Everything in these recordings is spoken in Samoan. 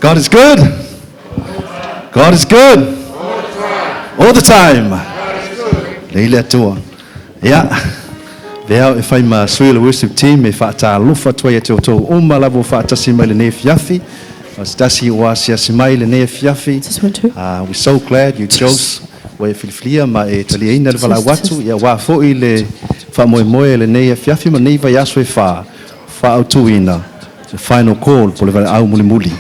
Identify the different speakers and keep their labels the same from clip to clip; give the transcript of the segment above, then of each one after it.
Speaker 1: God is good. God is good. All the time. Lelei le Atua. Ia, avea au e fai ma sui o le worship team e faatalofa atu ai ia te outou uma lava ua faatasi mai lenei afiafi. O se tasi ua asiasi mai lenei afiafi.
Speaker 2: Just one, two.
Speaker 1: We're so glad you chose ua e filifilia ma e taliaina le valaau atu ia aua foi le faamoemoe lenei afiafi ma nei vaiaso e fa faaautuina the final call po o le valaau mulimuli.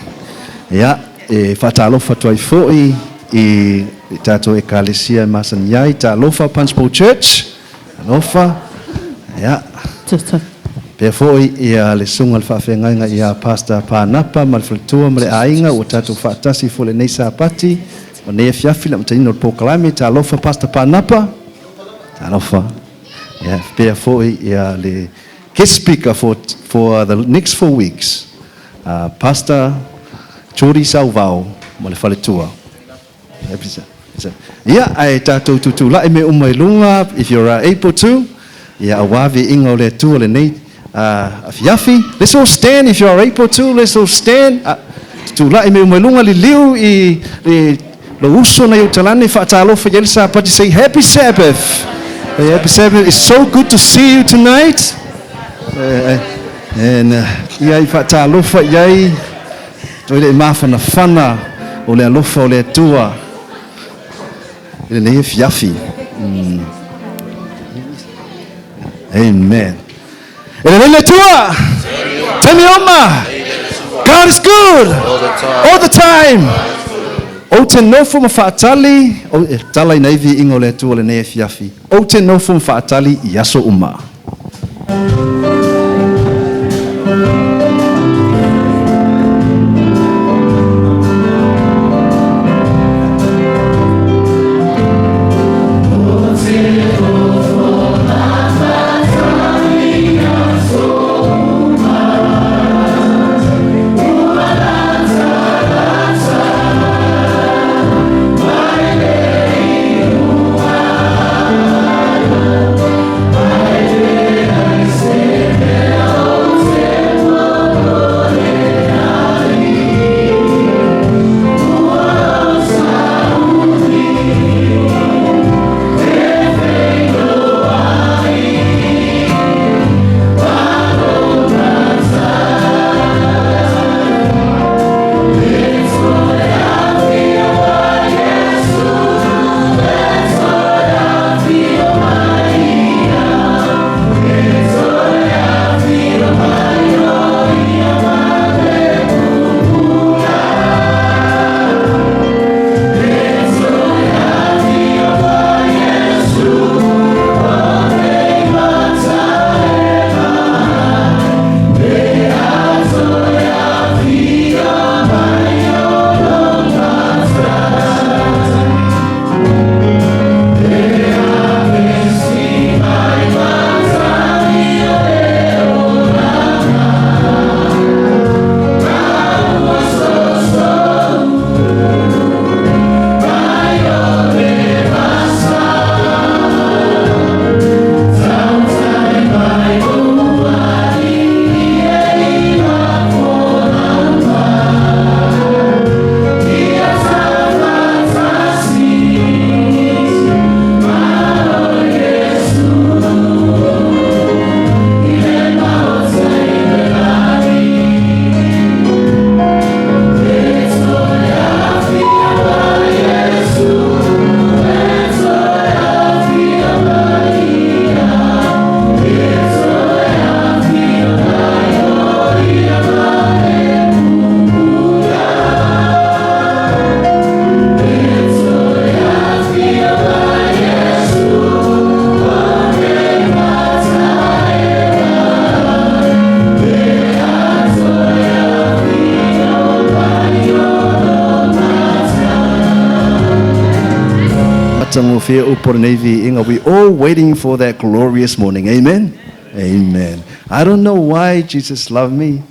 Speaker 1: Ia, e faatalofa atu ai foi i le tatou ekalesia e masani ai, talofa Punchbowl Church, alofa, ia,
Speaker 2: Just a
Speaker 1: pea foi ia le susuga le faafeagaiga ia Pastor Panapa ma le faletua ma le aiga ua tatou faatasi foi lenei Sapati ma nei afiafi le amataina o le polokalame, talofa Pastor Panapa, talofa. Ia, pea foi ia le guest speaker for the next 4 weeks, Pastor Jody Sauvao ma le faletua. Ia, ae tatou tutulai me uma i luga, if you're able to, ia auā viiga o le Atua lenei afiafi. Let's all stand if you are able to, let's all stand. Tutulai me uma i luga liliu i le lo uso na i utalane faatalofa i ai le Sapati. Say happy Sabbath. Hey, happy Sabbath. It's so good to see you tonight. And ia i faatalofa i ai, toi le mafanafana o le alofa o le Atua i lenei afiafi. Amen. E lelei le Atua. Taimi uma. God is good. All the time. Ou te nofo ma faatali, o, e tala ina ai viiga o le Atua lenei afiafi. Ou te nofo ma faatali i aso uma. We all waiting for that glorious morning. Amen. Amen. I don't know why Jesus loved me.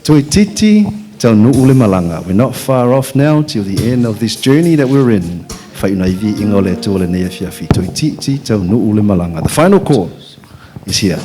Speaker 1: Toeitiiti taunuu le malaga. We're not far off now till the end of this journey that we're in. Faaiuina ai viiga o le Atua lenei afiafi. Toeitiiti taunuu le malaga. The final call is here.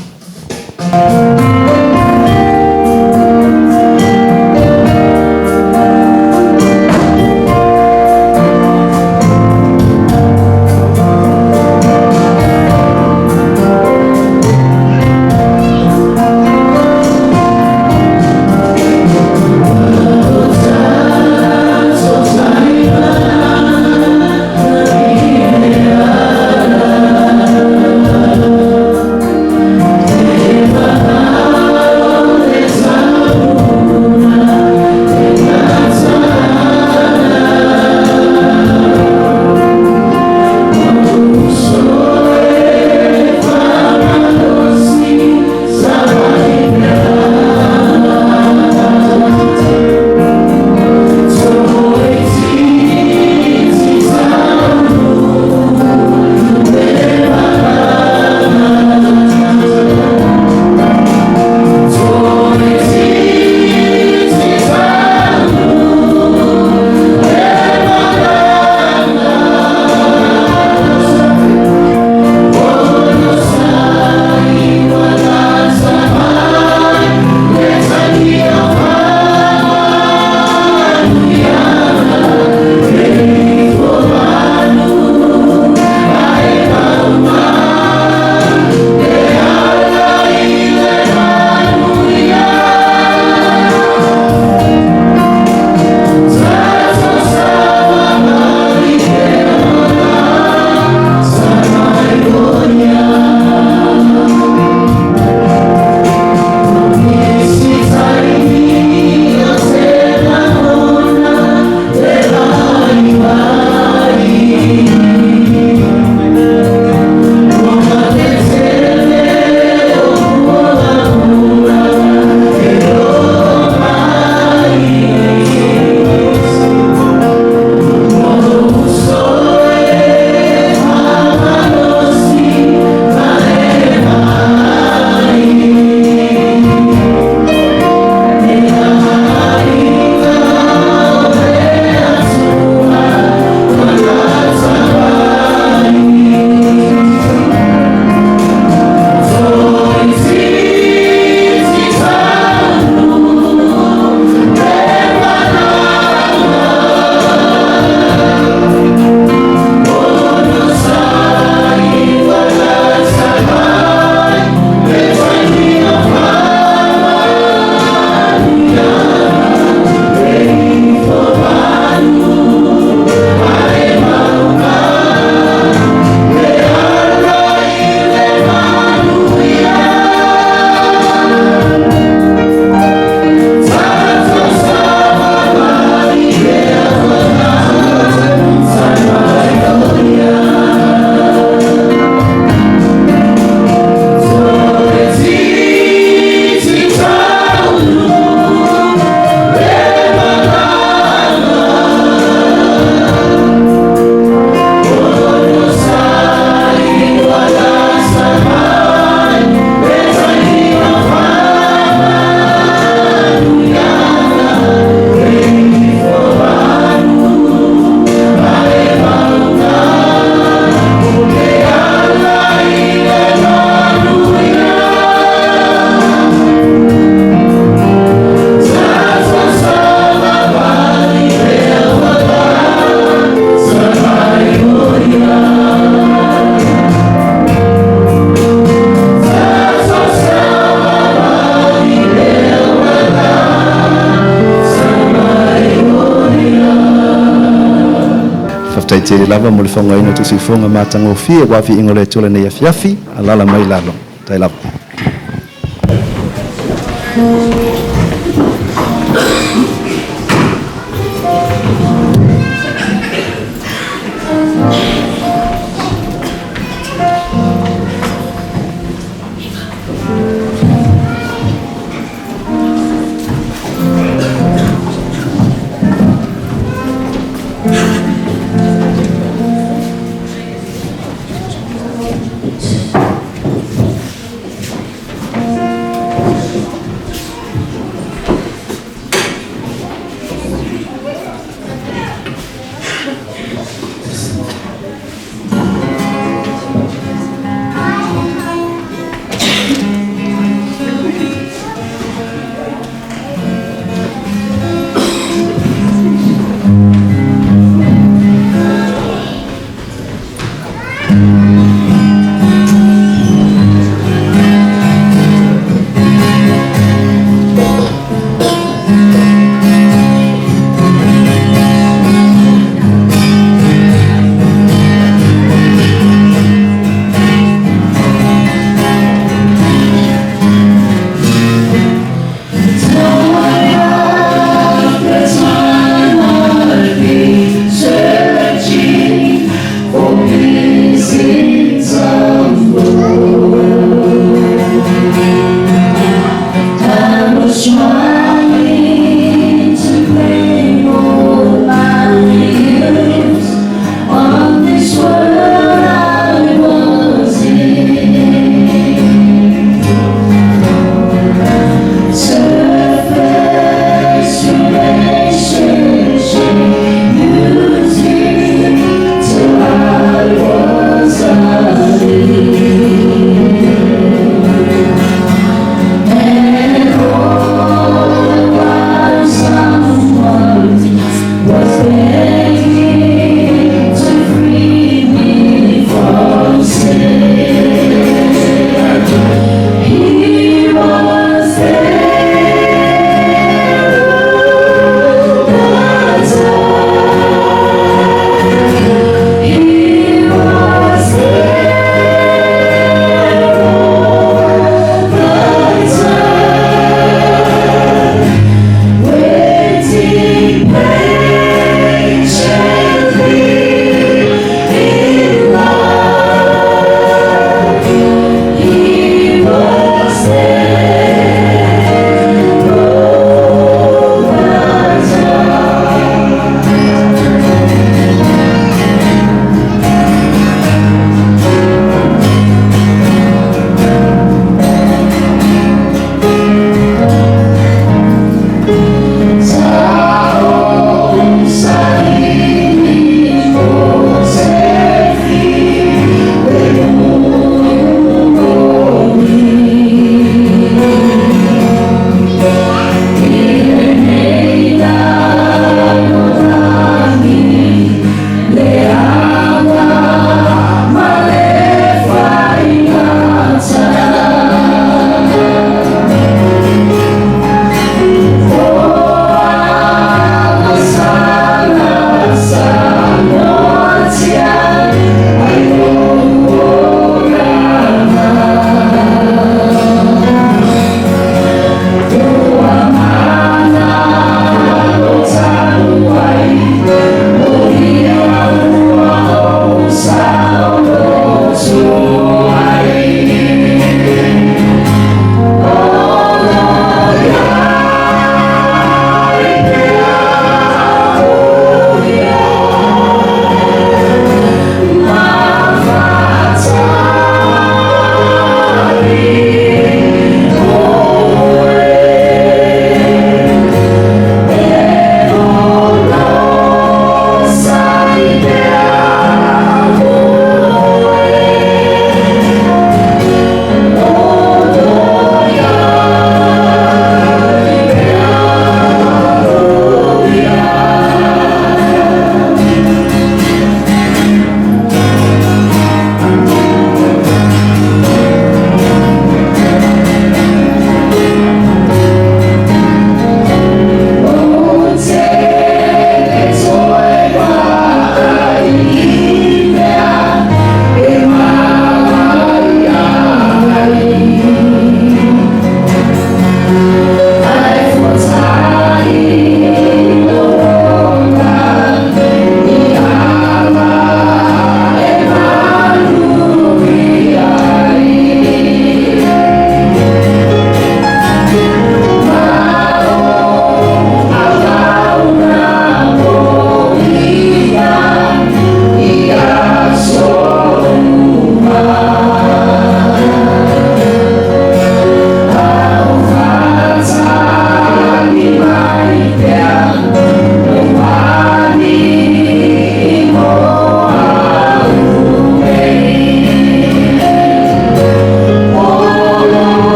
Speaker 1: Faafetai tele lava mo le faaaogaina o tusifofoga matagofie aua viiga o le Atua i lenei afiafi. Alaala mai lalo. Tai lava.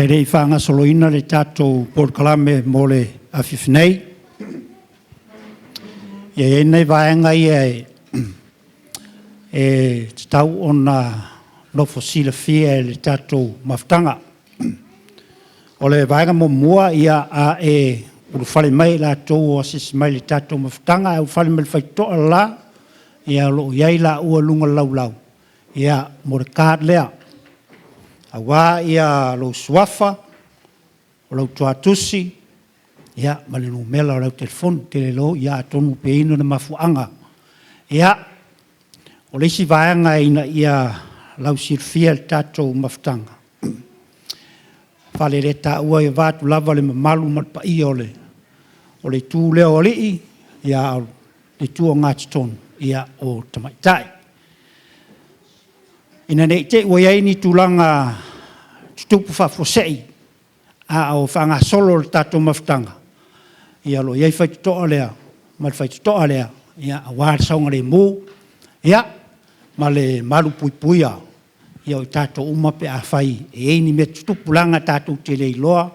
Speaker 2: Ae le i faagasoloina le tatou polokalame mo le afiafi nei, ia e i ai nai vaega ia e tatau ona nofo silafia e le tatou mafutaga. O le vaega muamua, a e ulufale mai i latou o asiasi mai i le tatou mafutaga, ae ulufale mai i le faitotoa le la, o lo o i ai laua i luga o le laulau mo le card lea, aua lou suafa, o lou suatusi ma le numera o lau telefoni. Ou te le iloa atonu pe i ai ni ona mafuaaga. Ia, o le isi vaega ina ia lausilafia e le tatou mafutaga, faaleletaua vaeatu lava le mamalu ma le paia o le itu lea o alii, a o le itu ogatotonu o tamaitai. Ina ne i te i ua i ai ni tulaga tutupu faafuasei a o faagasolo le tatou mafutaga, ia o lo o i ai le faitotoa lea ma le faitotoa lea aua le saogalemu ma le malupuipuia o i tatou uma pe afai e i ai ni mea e tutupu, leaga tatou te le iloa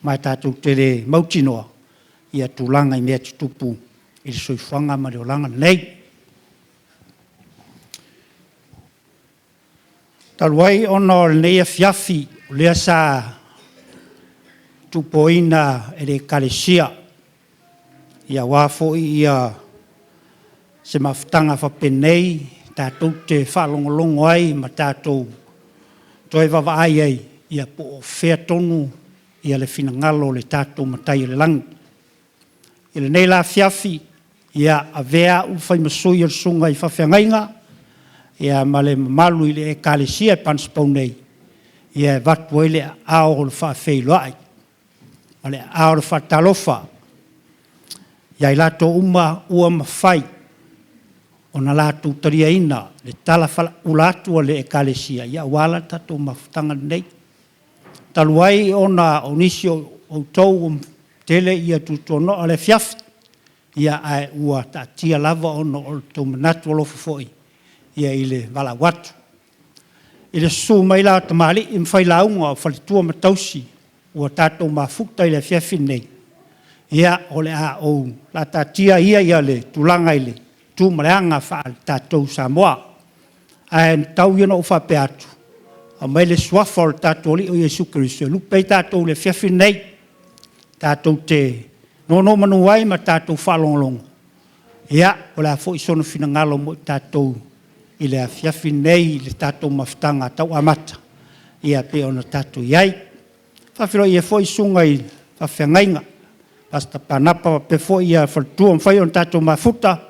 Speaker 2: ma tatou te le mautinoa tulaga i mea tutupu i le soifuaga ma le olaga lenei. Talu ai ona o lenei afiafi o lea sa tupoina e le Ekalesia aua foi se mafutaga faapenei tatou te faalogologo ai ma tatou toe vaavaai ai po o fea tonu le finagalo o le tatou Matai o le Lagi. I lenei la afiafi, ia avea au e fai ma sui o le susuga i le faafeagaiga ma le mamalu i le Ekalesia i Panisipau nei, e avatu ai le aao o le faafeiloai ma le aao o le faatalofa ia i latou uma ua mafai ona latou taliaina le tala faaula atu a le Ekalesia aua le tatou mafutaga lenei. Talu ai ona o nisi o outou ua tele tuatuano'a i le afiafi, ae ua taatia lava ona o lo outou manatu alofa foi i le valaau atu. I le susu mai la o tamalii ma failauga, o faletua ma tausi ua tatou mafuta i le afiafi lenei, ia, o le a taatia ia le tulaga i le tu ma le aga faa-tatou Samoa. Ae tau ia ina ou faapea atu, aumai le suafa o le tatou Alii o Iesu Keriso e lupe ai tatou i le afiafi lenei, tatou te nonomanu ai ma tatou faalogologo, ia, po o le a foi sona finagalo mo i tatou i le afiafi lenei i le tatou mafutaga tau amata e pei ona tatou i ai. E faafeiloai atu foi i susuga i faafeagaiga, Pastor Panapa faapea foi faletua ua mafai ona tatou mafuta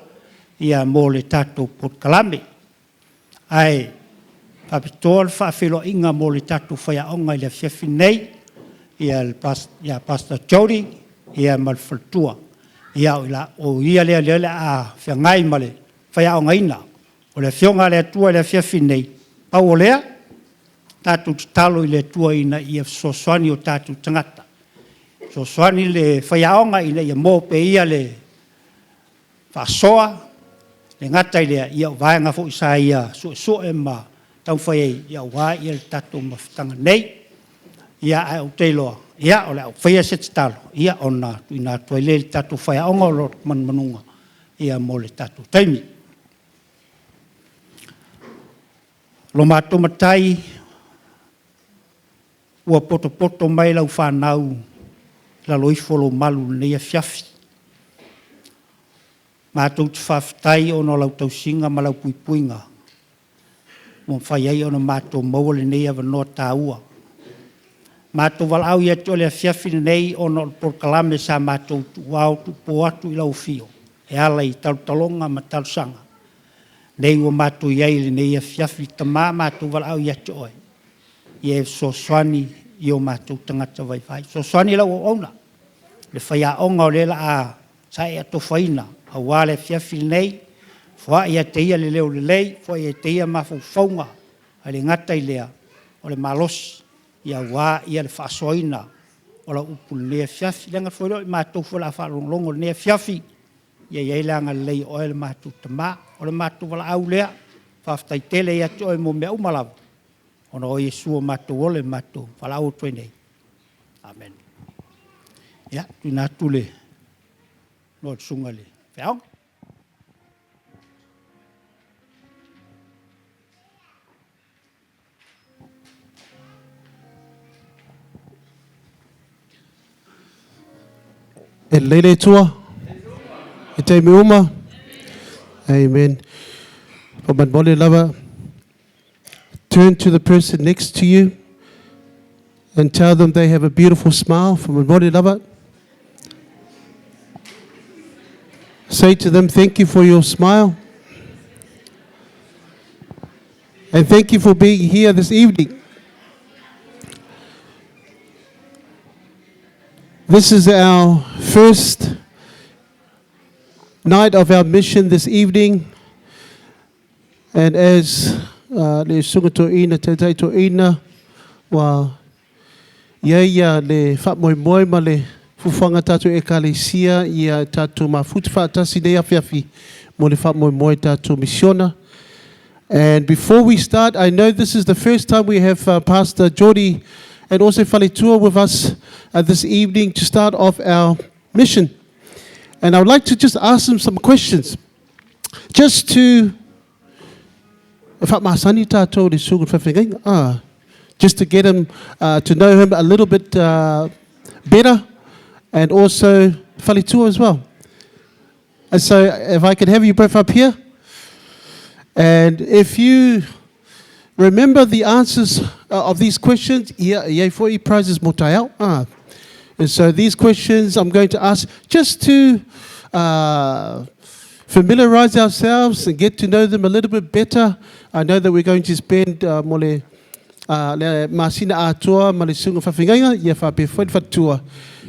Speaker 2: mo le tatou polokalame. Ae faapitoa le faafeiloaiga mo le tatou faiaoga i le afiafi lenei ia Pastor Jody ma le faletua. O ia lea o le a feagai ma le faiaogaina o le Afioga a le Atua i le afiafi nei. Pau o lea, tatou tatalo i le Atua ina ia fesoasoani i o tatou tagata, fesoasoani i le faiaoga ina ia maua pea e ia le faasoa, e le gata i lea, o vaega foi sa ia suesue ma taumafai ai aua le tatou mafutaga nei. Ae ou te iloa o le a ou faia se tatalo ona tuuina atu ai lea i le tatou faiaoga o lo o manumanuga mo le tatou taimi. Lo matou Matai, ua potopoto mai lau fanau i lalo ifo o lou malu i lenei afiafi. Matou te faafetai ona o lau tausiga ma lau puipuiga ua mafai ai ona matou maua lenei avanoa taua. Matou te valaau ia te Oe i le afiafi lenei ona o le polokalame sa matou tuuao tuupo atu i lau afio e ala i talotaloga ma talosaga, lea ua matou i ai i lenei afiafi. Tama, matou te valaau ia te Oe, ia e fesoasoani i o matou tagata vaivai. Fesoasoani i lau auauna, le faiaoga o lea sa e atofaina aua le afiafi lenei, foai ia te ia le leo lelei, foai ia te ia mafaufauga, ae le gata i lea o le malosi aua le faasoaina o lau upu i lenei afiafi. E le gata foi i lea o matou foi o le a faalogologo i lenei afiafi, ia i ai le agalelei o Oe le matou Tama. O le matou valaau lea, faafetai tele ia te Oe mo mea uma lava, ona o Iesu o matou ola ma matou valaau atu ai nei. Amene. Ia, tuuina atu le avanoa i le susuga i le Feaoga.
Speaker 3: E lelei le Atua i taimi uma. Amen. Faamolemole lava. Turn to the person next to you and tell them they have a beautiful smile. Faamolemole lava. Say to them, thank you for your smile. And thank you for being here this evening. This is our first night of our mission this evening. And as le susuga toeaina, taitai toeaina, ua i ai ia le faamoemoe ma le fuafuaga a tatou Ekalesia ia tatou mafuta faatasi nei afiafi mo le faamoemoe tatou misiona. And before we start, I know this is the first time we have Pastor Jody and also Faletua with us this evening to start off our mission. And I would like to just ask them some questions. Just to faamasani tatou le susuga faafeagaiga ah, just to get him to know him a little bit better and also Faletua as well. And so if I could have you both up here. And if you remember the answers of these questions, yeah, yeah, for prizes mo taeao. Ah. And so these questions I'm going to ask just to familiarize ourselves and get to know them a little bit better. I know that we're going to spend mo le le masina atoa ma le susuga faafeagaiga, ia faapea foi le faletua.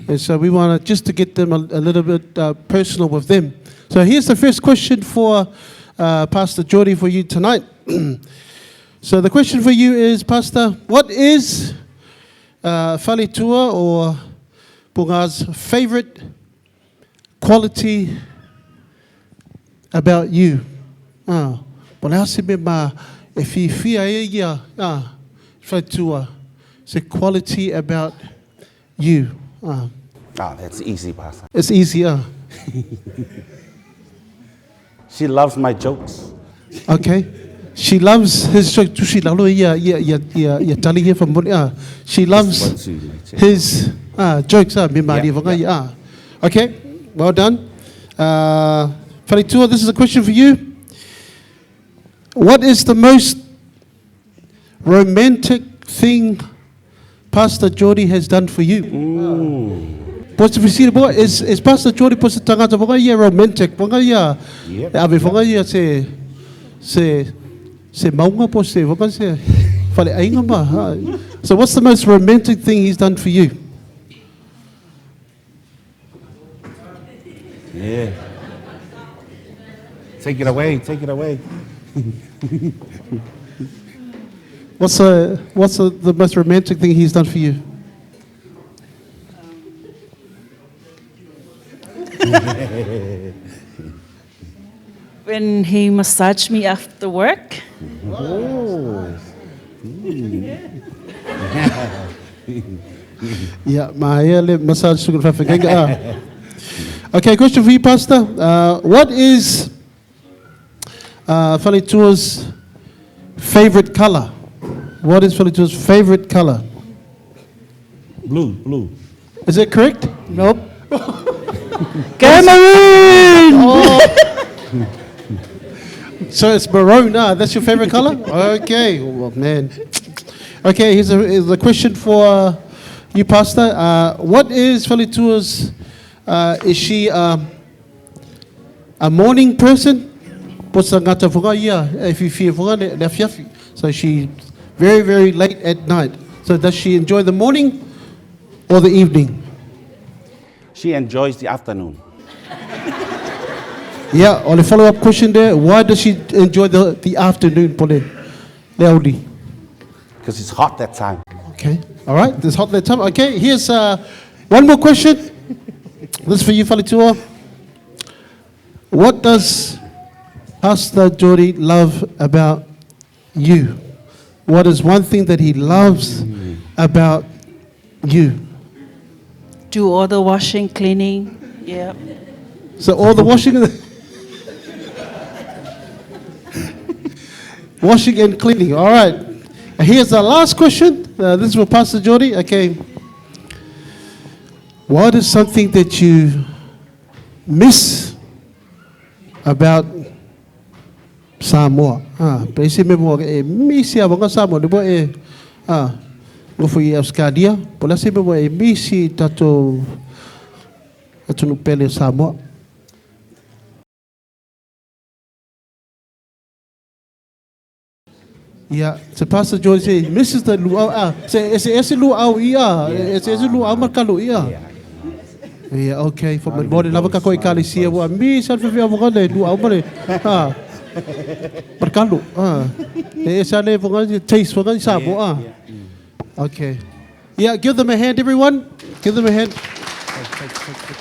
Speaker 3: And so we want to just to get them a little bit personal with them. So here's the first question for Pastor Jordy for you tonight. So the question for you is, Pastor, what is Faletua or Bunga's favorite quality about you? Ah, po le a se mea ma e fiafia ai ia ah, Faletua, se quality about you. Ah.
Speaker 4: Ah, that's easy, Pastor.
Speaker 3: It's easy, ah.
Speaker 4: She loves my jokes.
Speaker 3: Okay. She loves his joke. Tusi lalo ia ia ia ia ia tali here from ah. She loves his jokes ah me mari yeah, yeah. ah. Okay. Well done. Faletua, this is a question for you. What is the most romantic thing Pastor Jordy has done for you? Mm. Po se fesili po, is Pastor Jordy po se tangata whanga ia romantic, whanga ia, yep. ave whanga ia se maunga po se, whanga se, whare ainga ma. So what's the most romantic thing he's done for you?
Speaker 4: Yeah. Take it away, take it away.
Speaker 3: What's the most romantic thing he's done for you?
Speaker 5: When he massaged me after work.
Speaker 4: Oh.
Speaker 3: Yeah, ma le massage sugar ah. Okay, question for you, Pastor. What is Faletua's favorite color? What is Faletua's favorite color?
Speaker 4: Blue, blue.
Speaker 3: Is that correct?
Speaker 5: Nope. Go maroon!
Speaker 3: Oh. So it's maroon. Ah, that's your favorite color? Okay. Oh, man. Okay, here's a question for you, Pastor. What is Faletua's, is she a morning person? Po se ngata whanga ia, e whiwhi whanga le afiafi. So she very, very late at night. So does she enjoy the morning or the evening?
Speaker 4: She enjoys the afternoon.
Speaker 3: Yeah, on a follow-up question there, why does she enjoy the afternoon, Pole? Leauli?
Speaker 4: Because it's hot that time.
Speaker 3: Okay, all right, it's hot that time. Okay, here's one more question. This is for you, Faletua. What does Pastor Jody love about you? What is one thing that he loves about you?
Speaker 5: Do all the washing, cleaning. Yeah.
Speaker 3: So all the washing and washing and cleaning. All right. Here's the last question. This is for Pastor Jody. Okay. What is something that you miss about Samoa? Ah, pe se me mo e misi a wanga Samoa le bo e ah ngofo i Australia, po la se me mo e misi tatou atunuu pele o Samoa. Ia, so Pastor George say, misses the luau, ah, se ese ese luau ia, ese ese luau ma kalu ia. Ia, okay, for me more lava ka ko ikalesia wa mi sa fe fe avoga le luau ma le ah. Perkalu, ah. E ese ale voga taste voga sa bo ah. Okay. Yeah, give them a hand everyone. Give them a hand.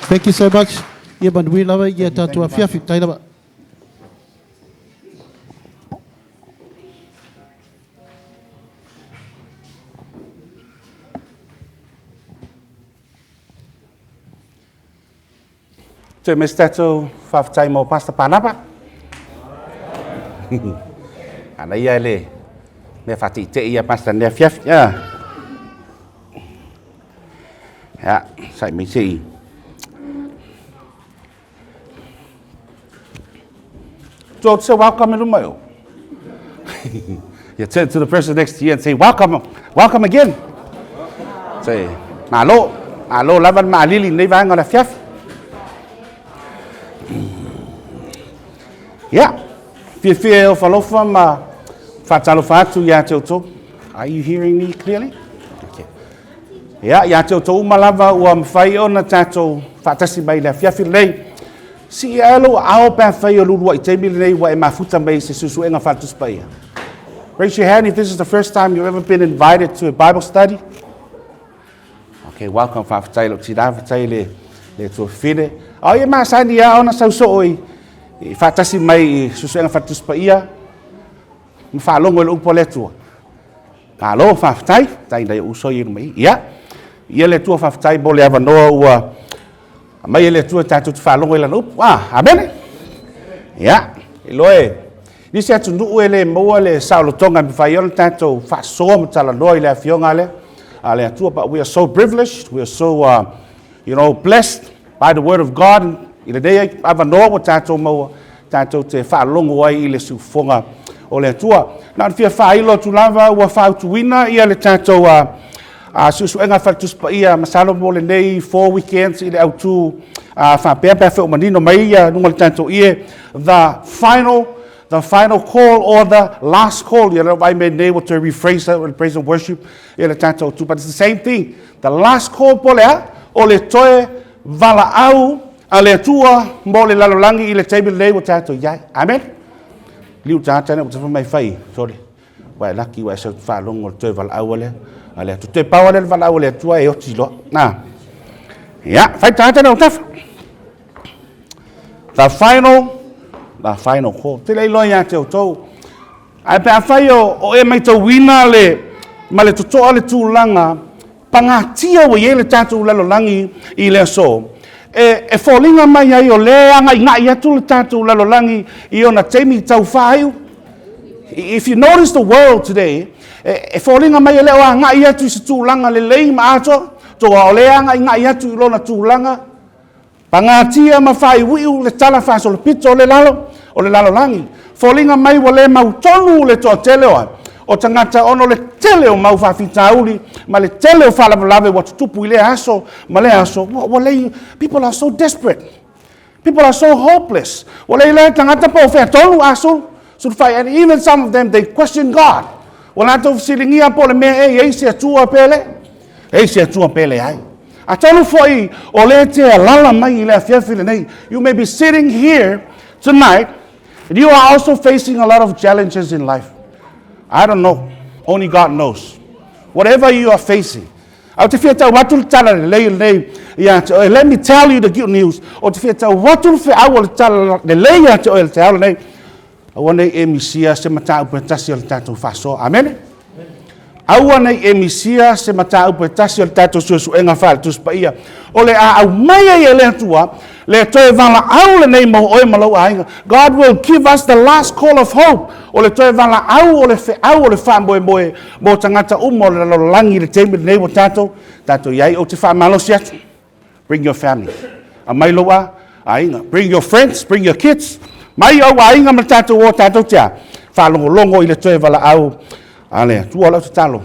Speaker 3: Thank you so much. Ia manuia lava ia tatou afiafi. Tai lava.
Speaker 4: Toe me se tatou faafetai mo Pastor Panapa. Ana ia le mea faateitei ia Pastor nei afiafi. Yeah. Yeah, sai mai sei. So say welcome i luma o. You turn to the person next to you and say welcome, welcome again. Say, malo, malo lava le maalili nei vaega o le afiafi. Ia, fiafia e ofalofa ma faatalofa atu ia te outou. Are you hearing me clearly? Okay. Ia, ia te outou uma lava ua mafai ona tatou faatasi mai i le afiafi lenei. Sii ae lou aao pe afai o luluai taimi lenei ua e mafuta mai i se suesuega faale-Tusi Paia. Raise your hand if this is the first time you've ever been invited to a Bible study. Okay, welcome, faafetai lou tina, faafetai le, le tuafafine. A o ia masani lava ona sau soo i, i faatasi mai i suesuega faale-Tusi Paia ma faalogo i le upu a le Atua. Malo, faafetai, faafetai nai ou uso ia i luma i i. Ia, ia le Atua faafetai mo le avanoa ua aumai e le Atua tatou te faalogo i lana upu. Ah, amene. Ia, iloa e nisi atunuu e le maua le saolotoga e mafai ai ona tatou faasoa ma talanoa i le afioga a le, a le Atua, but we are so privileged, we are so, you know, blessed by the word of God i lenei avanoa ua tatou maua, tatou te faalogo ai i le siufofoga o le Atua. Na ona fia faailo atu lava ua fautuina ia le tatou a suesuega fale-Tusi Paia masalo mo lenei four weekends i le autu a faapea pe a afai ua manino mai ia luga o le tatou ie the final the final call or the last call ia lea vaai mai nei ua toe rephrase le praise and worship ia le tatou autu but it's the same thing the last call po o le a o le toe valaau a le Atua mo le lalolagi i le taimi lenei ua tatou i ai amen liu tagata nei ua tafa mai fai sorry Ua e laki ua e sau faalogo le toe valaau a le a le Atua. Toe pau lea le valaau a le Atua e oti loa. Na. Ia, fai tagata na tafa. The final, the final call. Te lei loa ia te outou. Ae pe afai o, o e maitauina le, ma le totoa le tulaga, pagatia ua i ai le tatou lalolagi i le aso, e, e foliga mai ai o lea e agaigai atu le tatou lalolagi i ona taimi tau faaiu. If you notice the world today, e, e foliga mai e le o agai atu i se tulaga lelei ma atoa, toa o lea e agaigai atu i lona tulaga Pagatia ma faaiuiu le tala faasolopito o le lalo o le lalolagi. Foliga mai ua le mautonu le toatele o o tagata ona o le tele o mau faafitauli ma le tele o faalavelave ua tutupu i lea aso ma lea aso. Ua, ua le, people are so desperate. People are so hopeless. Ua le iloa e tagata po o fea tonu a sulu, sulufai. And even some of them, they question God. Ua latou fesiligia po o le mea e i ai se Atua pe le. E i se Atua pe leai. Atonu foi o lea e te alala mai i le afiafi lenei. You may be sitting here tonight and you are also facing a lot of challenges in life. I don't know. Only God knows. Whatever you are facing. Ae ou te fia tau atu le tala lelei lenei ia te oe. Let me tell you the good news. Ou te fia tau atu le feau o le tala lelei ia te oe i le taeao lenei. Aua ne i e misia se mataupu e tasi o le tatou faasoa. Amene? Aua ne i e misia se mataupu e tasi o le tatou suesuega faale-Tusi Paia. O le a aumai ai e le Atua le toe valaau lenei mo oe ma lou aiga. God will give us the last call of hope. O le toe valaau o le feau o le faamoemoe mo tagata uma o le lalolagi i le taimi lenei ua tatou tatou i ai. Ou te faamalosi atu. Bring your family. Aumai lou a aiga. Bring your friends, bring your kids. Mai ou aiga ma le tatou o tatou te a faalogologo i le toe valaau a le Atua. O lau tatalo,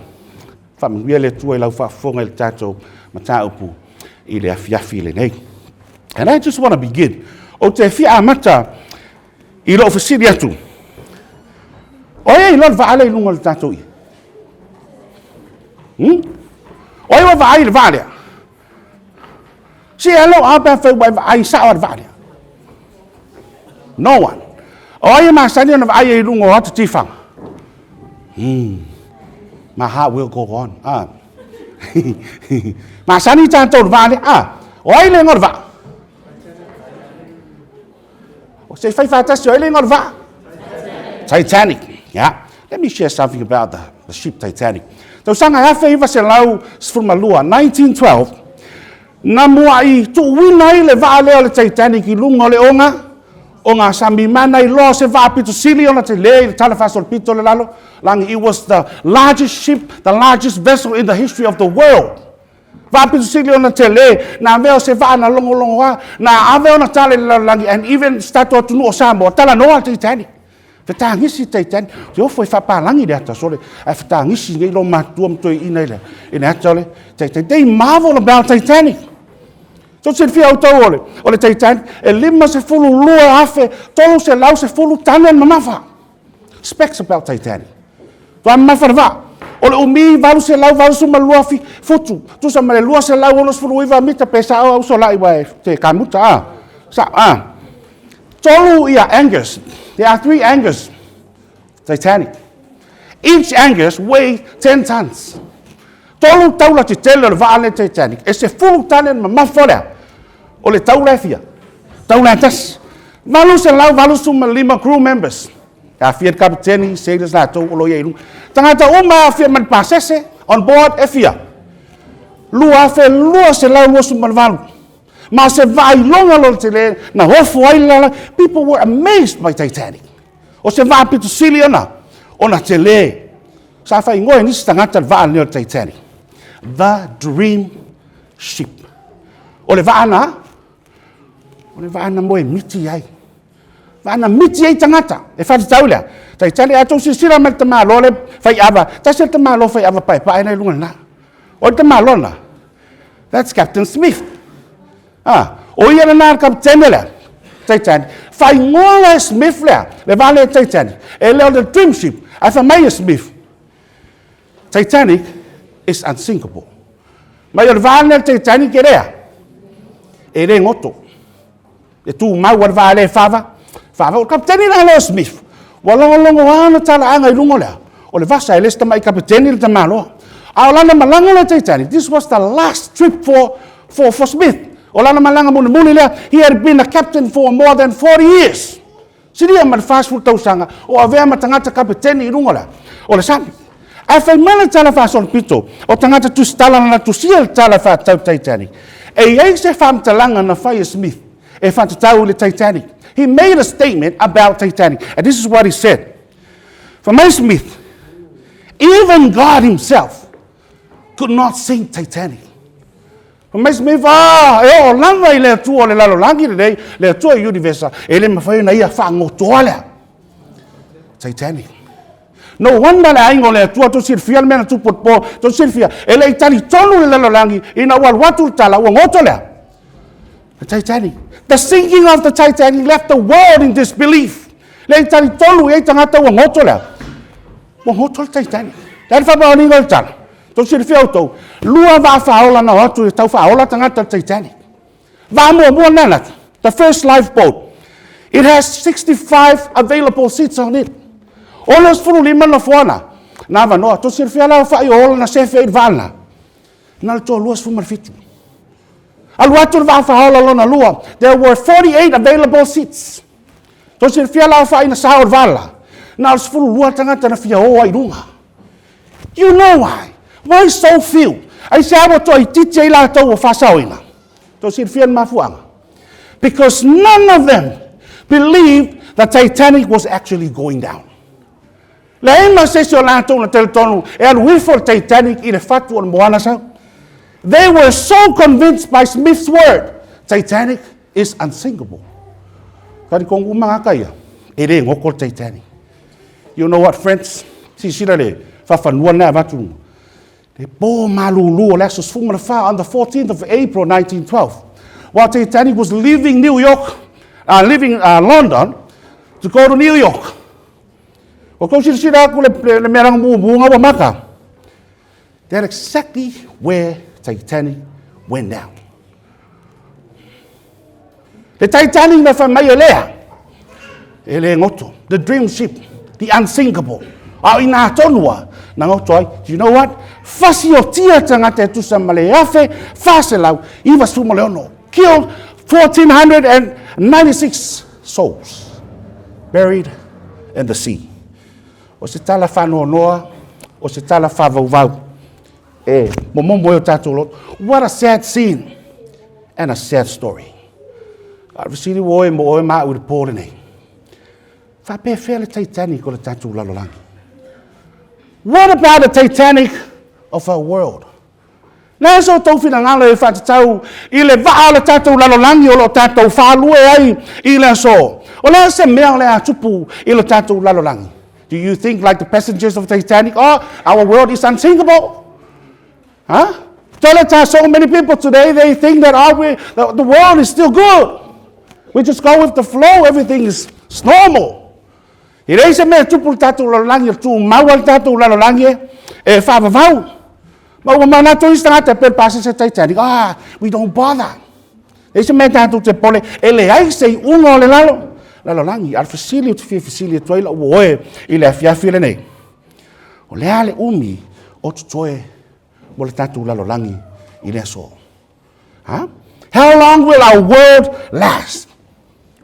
Speaker 4: faamanuia le Atua i lau faafofoga i le tatou mataupu i le afiafi lenei. And I just want to begin. Ou te fia amata i lou fesili atu. O ai e iloa le vaa lea i luga o le tatou ie? O ai ua vaai i le vaa lea? Se alo a pe afai ua e vaai sao le vaa lea. No one. O ai e masani ona vaai ai i luga o ata tifaga? My heart will go on. Ah. Masani tatou le vaa lea. Ah. O ai le igoa o le vaa? O se i fai faatasi, o ai le igoa o le vaa? Titanic. Yeah. Let me share something about the ship Titanic. Tausaga 1912, 1912, na muai tuuina ai le vaa lea o le Titanic i luga o le oga, ogasami mana iloa o se vaa pito sili ona tele i le tala faasolopito o le lalo lagi. It was the largest ship, the largest vessel in the history of the world. Vaa pito sili ona tele, na avea o se vaa na logologoa, na ave ona tala i le lalolagi, and even si tatou atunuu o Samoa, talanoa le Titanic. Fetagisi Titanic. Te ofo e faapalagi le ata sole, ae fetagisi nei lo matua ma toeaiina i le, i le ata o le Titanic. They marvel about Titanic. Tou te silafia outou o le, o le Titanic, e 52,310 tane le mamafa. Specs about Titanic. Toa mamafa le vaa. O le umi 882 futu, tusa ma le 269 mita pe sao au solai wa e te kamuta a. Sa a. Tolu ia anchors. There are three anchors. Titanic. Each anchors weigh 10 tons. Tolu taula tetele o le vaa le Titanic. E 10 tane le mamafa lea. O le taula e fia? Taula e tasi. 885 crew members. E aafia le kapeteni, sailors latou o lo o i ai i luga. Tagata uma e aafia ma le pasese on board e fia? 2,228. Ma o se vaailoga lo le tele na ofo ai le lalolagi. People were amazed by Titanic. O se vaa pito sili ona, ona tele. Sa faaigoa e nisi tagata le vaa lenei o le Titanic. The Dream Ship. O le vaa na, o le vaa na moe miti ai. Vaa na miti ai tagata. E faatatau lea. Titanic, a tou silasila mai le tamaloa le faiava, tasi le tamaloa faiava paepae na i luga lena. O le tamaloa lena, that's Captain Smith. Ah, o ia lena le kapetene lea, Titanic. Faaigoa la e Smith lea, le vaa lea Titanic, e le o le Dream Ship, ae fai mai e Smith, Titanic is unsinkable. Mai o le vaa lea le Titanic e lea, e le goto. E tumau a le vaa lea e fava, fava. O le kapetene la lea o Smith, ua logologo lava ona talaaga i luga o le a, o le vasa, e le se tamai kapetene le tamaloa. A o lana malaga lea Titanic, this was the last trip for Smith. O lana malaga mulimuli lea, he had been a captain for more than 40 years. Silia ma le 40 tausaga o avea ma tagata kapetene i luga o le a, o le sami. Ae fai mai le tala faasolopito o tagata tusitala na tusia le tala faatatau Titanic. E i ai se faamatalaga na fai e Smith e faatatau i le Titanic. He made a statement about Titanic. And this is what he said. Fai mai Smith, even God himself could not sink Titanic. Fai mai Smith, ah, e oo lava i le Atua o le lalolagi lenei, le Atua i Univesa, e le mafai ona ia faagotoa lea. Titanic. No wonder le aiga o le Atua, tou silafia le mea na tupu i le po, tou silafia, e le i talitonu le lalolagi ina ua alu atu le tala, ua goto lea. The Titanic. The sinking of the Titanic left the world in disbelief. Le i talitonu i ai tagata ua goto lea. Ua goto le Titanic. Le le faamaoniga o le tala. Tou silafia outou, lua vaa faaola na o atu e tau faaola tagata le Titanic. Vaa muamua na alu atu, the first lifeboat. It has 65 available seats on it. 65 nofoa na, na avanoa. Tou silafia la o fai o ola na sefe ai le vaa lena. Na o le toalua 17. Alu atu le vaa faaola lona lua, there were 48 available seats. Tou silafia la o fai na sao le vaa la. Na o le 12 tagata na fia o ai i luga. Do you know why? Why so few? Aisea ua toaitiiti ai latou ua faasaoina? Tou silafia le mafuaaga? Because none of them believed the Titanic was actually going down. Leai ma se isi o latou na talitonu e alu ifo le Titanic i le fatu o le moana sau. They were so convinced by Smith's word, Titanic is unsinkable. Talitonu uma gata ia, e le goto le Titanic. You know what, friends? Silasila le fafanua lena e avatu luga. Le po malulu o le aso 14, on the 14th of April 1912, while Titanic was leaving New York, leaving London to go to New York. Ua tou silasila atu le, le, le mea lagamumu ua maka. That's exactly where Titanic went down. Le Titanic na fai mai e lea, e le goto. The dream ship, the unsinkable. A o ina tonu a, na goto ai. Do you know what? Fasiotia tagata e tusa ma le 1496. Killed 1496 souls buried in the sea. O se tala faanoanoa, o se tala faavauvau. E momomo ai o tatou loto. What a sad scene and a sad story. A o le fesili ua oe mo oe ma au i le po lenei. Faapefea le Titanic o le tatou lalolagi? What about the Titanic of our world? Le so outou finagalo e faatatau i le vaa o le tatou lalolagi o lo o tatou faalue ai i le aso. O le a se mea o le a tupu i le tatou lalolagi? Do you think like the passengers of Titanic, oh, our world is unsinkable? Huh? Tell it to so many people today, they think that oh, we, the world is still good. We just go with the flow, everything is normal. E leai se mea e tupu le tatou lalolagi, o le tumau a le tatou lalolagi e, e faavavau. Ma ua manatu isi tagata e pei o le pasese Titanic, ah, we don't bother. Leai se mea tatou te pole, e leai se iuga o le lalo, lalolagi. A o le fesili ou te fia fesili atu ai lau oe i le afiafi lenei. O le a le umi o totoe mo le tatou lalolagi i le aso? Huh? How long will our world last?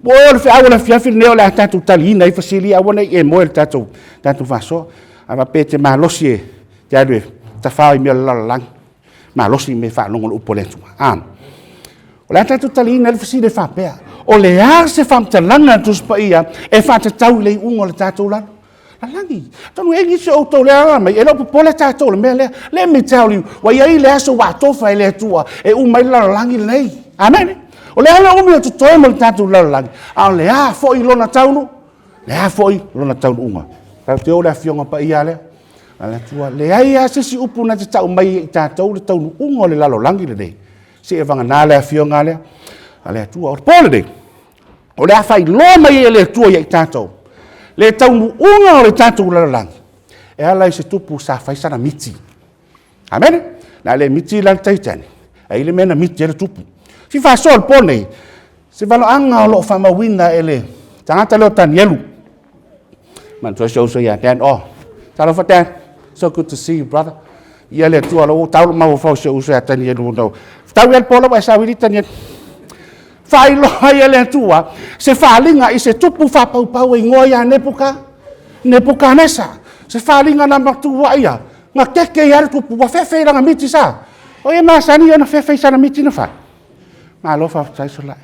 Speaker 4: Ua oe o le feau o le afiafi lenei o le a tatou taliina ai fesili aua ne i e moe le tatou, tatou faasoa. A faapea e te malosi e te alu e tafao i mea o le lalolagi. Malosi i mea e faalogo le upu a le Atua. A. O le a tatou taliina ai le fesili e faapea, o le a se faamatalaga a le Tusi Paia e faatatau i le iuga o le tatou lalo? Lalagi. Atonu e nisi o outou le ala mai, e le o popole tatou le mea lea. Let me tell you, ua i ai le aso ua atofa e le Atua e uma ai le lalolagi lenei. Amen. O le a le umi o totoe mo le tatou lalolagi, a o le a foi lona taunu, le a foi lona taunuuga. Tatou te o le Afioga Paia lea, a le Atua, leai lava se isi upu na te tau mai i tatou le taunuuga o le lalolagi lenei. Se e vagana le Afioga lea, a le Atua. O le po lenei, O le a faailoa mai e le Atua ia i tatou le taunuuga o le tatou lalolagi e ala i se tupu sa fai sana miti. Amene? Na le miti la le Titanic. Ai le mea na miti ai le tupu. Si faasoa le po nei, se valoaga o lo o faamauina e le tagata lea o Tanielu. Manatua si ou uso ia Dan. Oh, talofa Dan. So good to see you, brother. Ia le Atua lo tau mafaufau si ou uso ia Tanielu. No. Tau ia le po lau e sauili Tanielu. Faailoa ai e le Atua se faaaliga i se tupu faapaupau e igoa ia Nepuka, Nepukanesa. Se faaaliga na matuaʻi ia, na keke ia le tupu, ua fefe i lana miti sa. O ia masani ona fefe i sana miti na fai. Malo faafetai solai.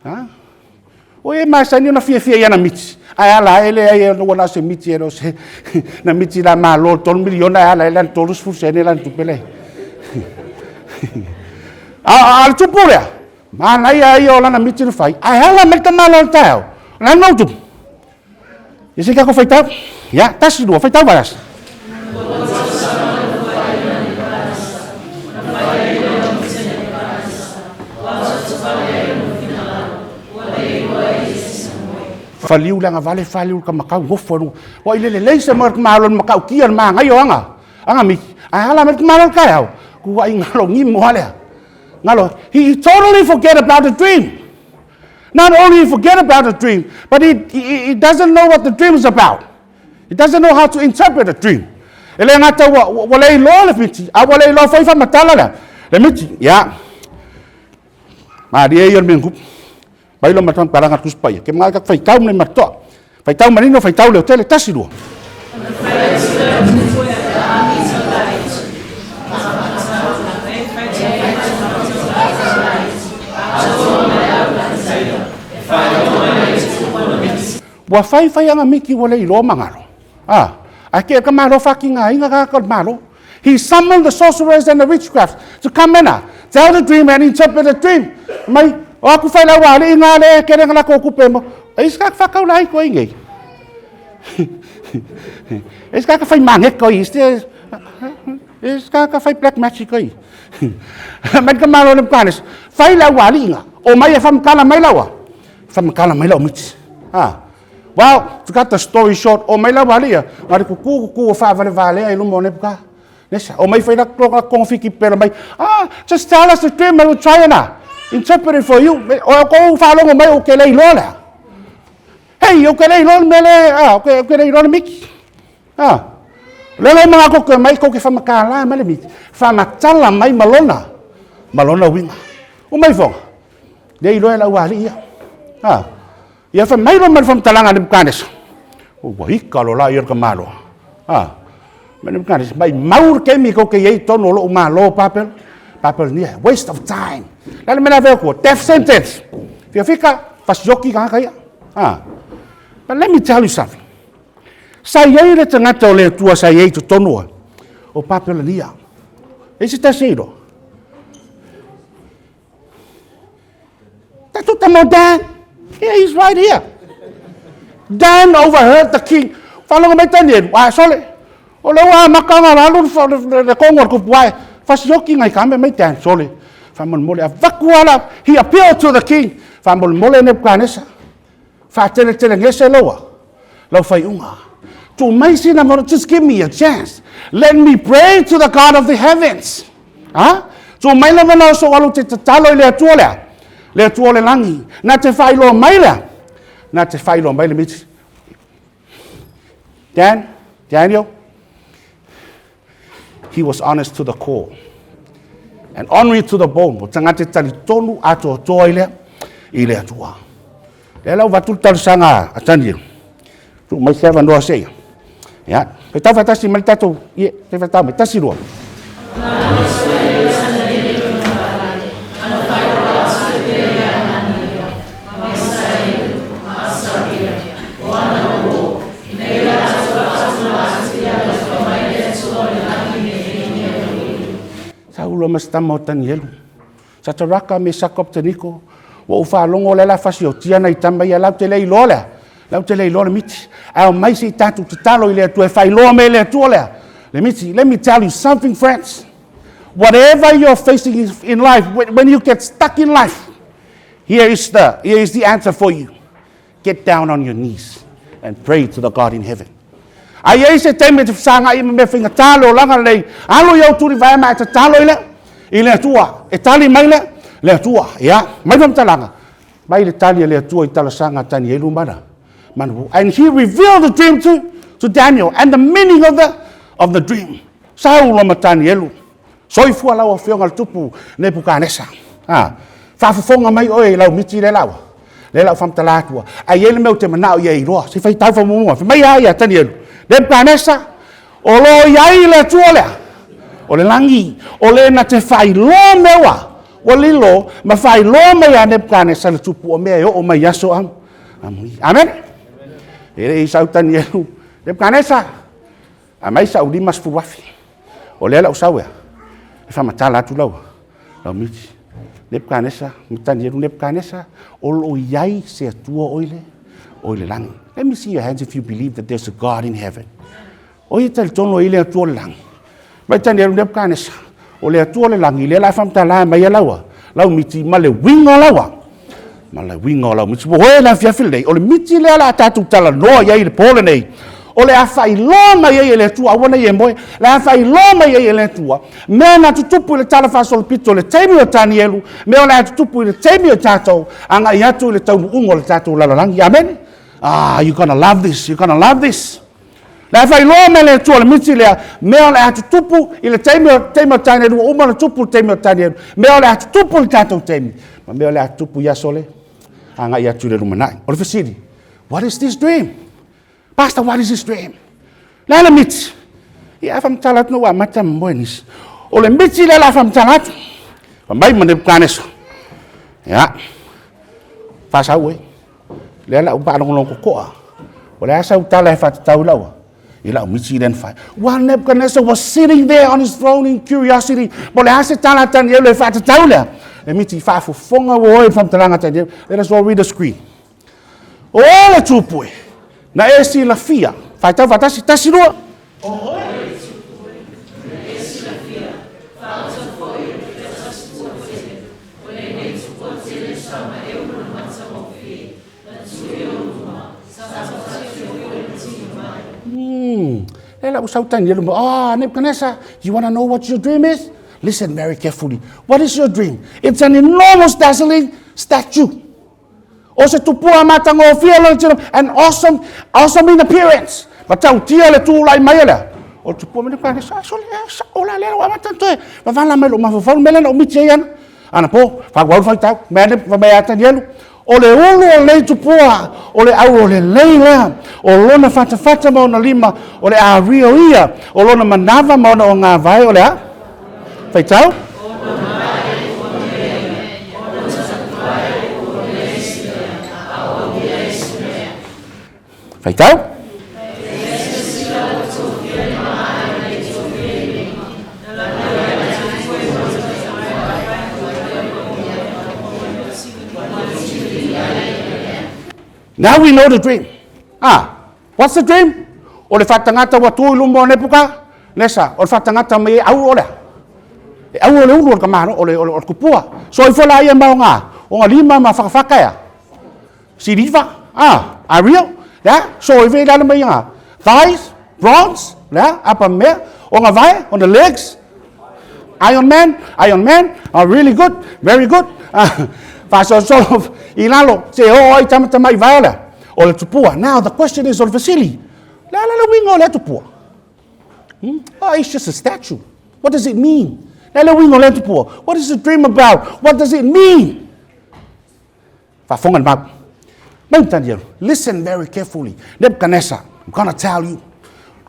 Speaker 4: Ha? O ia masani ona fiafia i ana miti. Ae ala e leai e ua na o se miti e le o se na miti la malo 3 miliona e ala e lana 30 sene lana tupe le. A, a le tupu lea, manaia ia o lana miti na fai, ae ala mai le tamaloa o le taeao, lana nou tupu. Ia se kako faitau. Ia, tasi lua, faitau vai asa. Faliu le agavale, faliu le kamakau, nofo e luga. Ua i le lelei se malo le matautia le manaia o aga, aga miti. Ae ala mai le tamaloa le taeao, kuai galo gimo lava lea. Galo, he totally forget about the dream. Not only he forget about the dream, but he, he, he doesn't know what the dream is about. He doesn't know how to interpret the dream. E le gata ua, ua le iloa le miti, a ua le iloa foi faamatala lea. Le miti, ia. Malie ia le mea na tupu. Mai lo matang palanga Tusi Paia. Ke mga ka faitau nei matoa. Faitau manino, faitau leotele, tasi lua. Ua fai fai aga miki ua le iloa magalo. Ah, ae ke ka malo fakiga aiga ka ka malo. He summoned the sorcerers and the witchcraft to come and tell the dream and interpret the dream. Mai, o aku fai lau ali inga le kere ngala ko kupe mo. E iska ka whakau lai ko ingei. E iska ka whai mange ko i. E iska ka whai black magic ko i. Man ka malo le mkanes. Fai lau ali inga. O mai e whamkala mai laua. Whamkala mai lau miti. Ah. Well, to cut the story short, o mai lau ali ia. Ngari kuku kuku o whaavale valea i luma o Nebuka. Nesa, o mai whai la konga fiki pera mai. Ah, just tell us the dream and we'll try and interpret it for you. O ko whaalongo mai o ke lei loa lea. Hey, o ke lei loa mele, ah, o ke lei loa le miki. Ah. Lele mga ko ke mai ko ke whamakala mai le miki. Whamatala mai malona. Malona winga. O mai fonga. Lei loa la ua ali ia. Ah. Ia fa mai lo mai whamatalanga Nebuchadnezzar. O ua ika lo la ia ka malo. Ah. Ma Nebuchadnezzar mai mau ke mi ko ke iei tono lo malo papel. Papel nia, waste of time. La le mena veo ko death sentence. Fia fika fasioki ka ka ia. Ah. But let me tell you something. Sa iei le tangata o le Atua sa iei totonu o Papelania. E se tasi iro. Tatu tamo Dan. Yeah, he's right here. Dan overheard the king. Whalonga mai tani e, wa sole. O le ua makanga la alu le kongo le kupu ai. Fasioki ngai kame mai Dan sole. Whamol a vaku ala. He appealed to the king. Whamol mole Nebuchadnezzar. Whaatele tele ngese loa. Lau whaiunga. Tu mai sina mo, just give me a chance. Let me pray to the God of the heavens. Ha? Tu mai lava na so alu te tatalo i le atua lea. Le atua le langi. Na te whailoa mai lea. Na te whailoa mai le miti. Dan, Daniel, he was honest to the core. And honorary to the bone. O tangata tali tonu atoa toa i lea, i le atua. Lea lau vatu le talosaga a Daniel. Tu mai se avanoa se ia. Ia, pe tau whatasi mai tatou, ie, te whatau mai, tasi rua. Saulo ma se tama o Tanielu. Sataraka me Sakop Taniko. Ua ou faalogo lea la fasiotia nai tama ia lau te le iloa lea. Lau te le iloa le miti. Ae omai se i tatou tatalo i le Atua e faailoa mai e le Atua lea. Le miti. Let me tell you something, friends. Whatever you're facing in life, when you get stuck in life, here is the answer for you. Get down on your knees and pray to the God in heaven. Ai ai se taimi te whasanga i me whinga talo langa lei, alo iau turi vae mai te talo i le, i le atua, e tali mai le, le atua, ia, mai whamtalanga, mai le tali le atua i talasanga tani elu mana, mana. And he revealed the dream to Daniel and the meaning of the dream. Saulo ma Danielu, soifua lau afioga le tupu Nebukanesa. Ah, faafofoga mai oe i lau miti le laua. Le lau whamtala atua. Ai ele meu te manao ia iloa. Se fai tau whamumua. Fai mai ia Danielu. Nebukanesa, o lo iai le atua lea. O le langi, o le na te whailoa mewa. Ua lilo, ma whailoa mai a Nebukanesa le tupu o mea e o mai aso am. Amen. E le i sau Danielu. Nebukanesa, a mai sa uli 50,000. O lea lau sau ea. E whamatala atu lau. Lau miti. Nebukanesa, Danielu Nebukanesa, o lo iai se atua oile, oile langi. Let me see your hands if you believe that there's a God in heaven. O ia talitono i le atua le langi. Mai Danielu Nebukanesa, o le atua le langi, le la whamatala mai a laua. Lau miti ma le winga laua. Ma le winga o lau miti. Mo hoe la fiafi nei, o le miti lea la tātou tala noa iai le pole nei. O le a whailoa mai ai e le atua, aua nei e moe, le a whailoa mai ai e le atua, mea na tutupu i le tala faasolopito le taimi o Tanielu, mea o le a tutupu i le taimi o tātou, anga i atu i le taunuuga o le tātou lalolagi. Amen? Ah, you're gonna love this, you're gonna love this. Le a whailoa mai le atua le miti lea, mea o le a tutupu i le taimi o Tanielu, ua uma na tupu le taimi o Tanielu, mea o le a tutupu i le tātou taimi, ma mea o le a tutupu i aso le, anga i atu i le lumanai. O le fesili, what is this dream? Pastor, what is this dream? Le le miti. Ia whamtala atu no wa mata mmoe nisi. O le miti le la whamtala atu. Wa mai ma Nebuchadnezzar. Ia. Whasau e. Le la upa alongolong kokoa. O le a sau tala e faatatau i lau i lau miti lea na fai. While Nebuchadnezzar was sitting there on his throne in curiosity, po o le a se tala a Tanielu e faatatau lea? Le miti faafofoga ua oe i le faamatalaga a Tanielu. Let us all read the screen. O le tupue na e silafia. Faitau faatasi, tasi lua.
Speaker 5: O oe le tupue na e silafia, faaoto foi o le tupua tele, o lenei tupua tele sa maeu ma le matagofie, na tu i ou luma, sa tautatio foi le tino mai.
Speaker 4: Lea la ua sau Tanielu ma, oh, Nebuchadnezzar, do you want to know what your dream is? Listen very carefully. What is your dream? It's an enormous dazzling statue. O se tupua matagofie lona tino, an awesome, awesome in appearance. Matautia le tulai mai o lea. O le tupua mea ka sa sole e sa ola le wa mata toe. Vavala mai lo mafaufau mele na umiti ai ana. Ana po, fa wa fa tau, mea ne fa mea Danielu. O le ulu o lenei tupua, o le au o le lei lea, o lona fatafata ma ona lima, o le ario ia, o lona manava ma ona ogavae, o le a? Faitau? Faitau? Now we know the dream. Ah, what's the dream? O le faatagata ua tu i luma o Nepukanesa, o le faatagata mai e au o lea. E au o le ulu o le kamalo, o le, o le, o le kupua. Soifua laia ma ona, ona lima ma whakawhaka ea. Siliva, ah, ario, lea, soife i lalo mai ona thighs, bronze, lea, apa mea, ona vae, on the legs, Iron Man, Iron Man, oh, really good, very good. Ah, faasolosolo i lalo, se oo ai tamatamai vae lea. O le tupua. Now the question is, o le fesili, le a la le uiga o lea tupua? Hmm? Oh, it's just a statue. What does it mean? Le a le uiga o lea tupua? What is the dream about? What does it mean? Faafofoga le mau. Mai Daniel, listen very carefully. Nebuchadnezzar, I'm gonna tell you.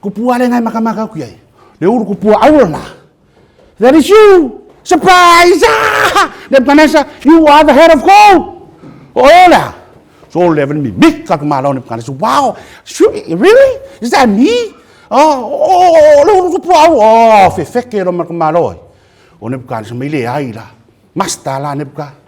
Speaker 4: Kupua le ngai makamaka ku iai. Le uru kupua aura na. That is you. Surprise! Ah! Nebuchadnezzar, you are the head of gold. O ola. So le mi mi ka kumalo Nebuchadnezzar. Wow. Really? Is that me? Oh, oh, oh, le uru kupua au. Oh, fefeke ro makamalo ai. O Nebuchadnezzar mai le ai la. Master la Nebuchadnezzar.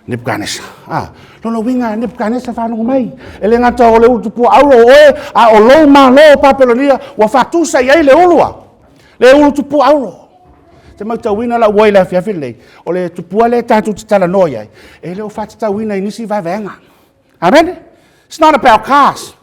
Speaker 4: Nebuchadnezzar. Ah, lona uiga Nebuchadnezzar faalogo mai. E le gata o le ulu tupua auro o oe, a o lou malo o Papelonia ua faatusa i ai le ulu a. Le ulu tupua auro. Te matauina lau ua i le afiafi lenei, o le tupua lea tatou te talanoa i ai, e le o faatatauina i nisi vaevaega. Amen? It's not about cars.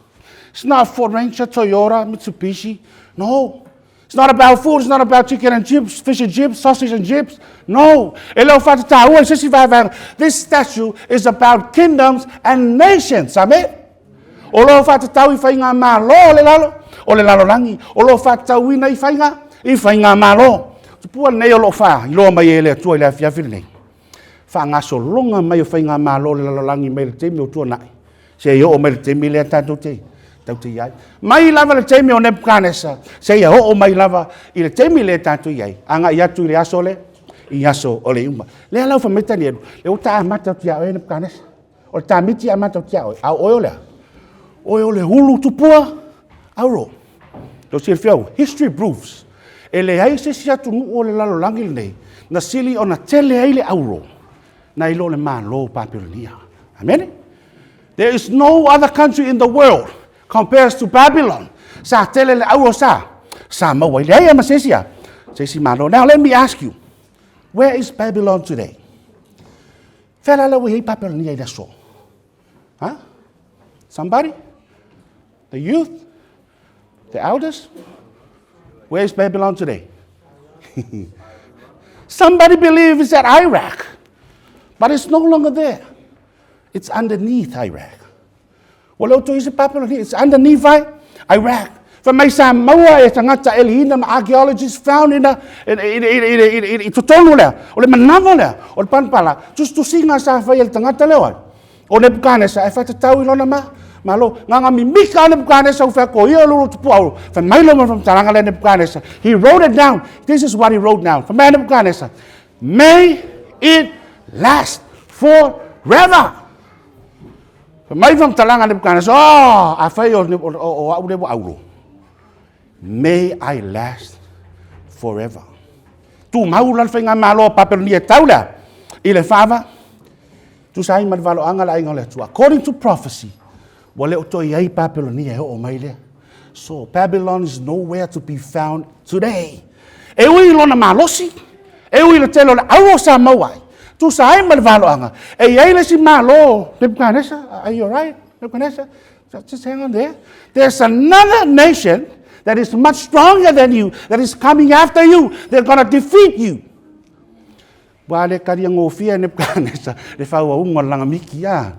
Speaker 4: It's not Ford Ranger, Toyota, Mitsubishi. No. It's not about food, it's not about chicken and chips, fish and chips, sausage and chips. No. E le o faatatauina i se isi vaevaega. This statue is about kingdoms and nations. Amen? O lo o faatatau i faigamalo o le lalo, o le lalolagi, o lo o faatatauina i faiga, i faigamalo. Tupua lenei o lo o faailoa mai e le Atua i le afiafi lenei. Faagasologa mai o faigamalo o le lalolagi mai le taimi o tuanai, seia oo mai le taimi lea tatou te tatou te i ai. Mai lava le taimi o Nebuchadnezzar, seia oo mai lava i le taimi lea tatou i ai, agai atu i le aso lea, i aso o le iuga. Lea la ua fai mai Tanielu, lea ua ta amata atu ia oe Nebuchadnezzar. O le tamiti amata atu ia oe, a o oe o le a? Oe o le ulu tupua auro. Tou silafia au, history proves, e leai se isi atunuu o le lalolagi lenei na sili ona tele ai le auro nai lo le Malo o Papelonia. Amene? There is no other country in the world compares to Babylon. Sa tele le auro sa, sa maua ai. Leai ma se isi a, se isi Malo. Now let me ask you, where is Babylon today? Fea la la ua i ai Papelonia i le aso? Huh? Somebody? The youth? The elders? Where is Babylon today? Somebody believes it's at Iraq, but it's no longer there. It's underneath Iraq. Ua le o toe i se Papelonia, it's underneath Iraq. Fai mai sa maua e tagata eliina ma archaeologists found in a, in, in, in, in, in, in, i totonu lea, o le manava lea, o le panpala, tusitusiga sa fai e le tagata lea oe. O Nebukanesa e whatatau i lona ma, malo, nganga mimika a Nebukanesa u whea ko ia o lulu tupu au, whai mai lo ma whamtalanga le Nebukanesa. He wrote it down. This is what he wrote down. Whai mai Nebukanesa, may it last forever. Fai mai faamatalaga a Nebukanesa, Oh, afai o, o, o, o au lea ua auro, may I last forever. Tumau la le faigamalo a Papelonia e tau lea i le fava, tusa ai ma le valoaga le aiga o le Atua. According to prophecy, ua le o toe i ai Papelonia e oo mai lea. So, Babylon is nowhere to be found today. E ui i lona malosi, e ui i le tele o le auro sa maua ai, tusa ai ma le valoaga, e i ai le isi malo, Nebuchadnezzar, are you alright, Nebuchadnezzar? Just hang on there. There's another nation that is much stronger than you, that is coming after you. They're going to defeat you. Ua le talia gofie e Nebuchadnezzar le fauauga o le lagamiki a.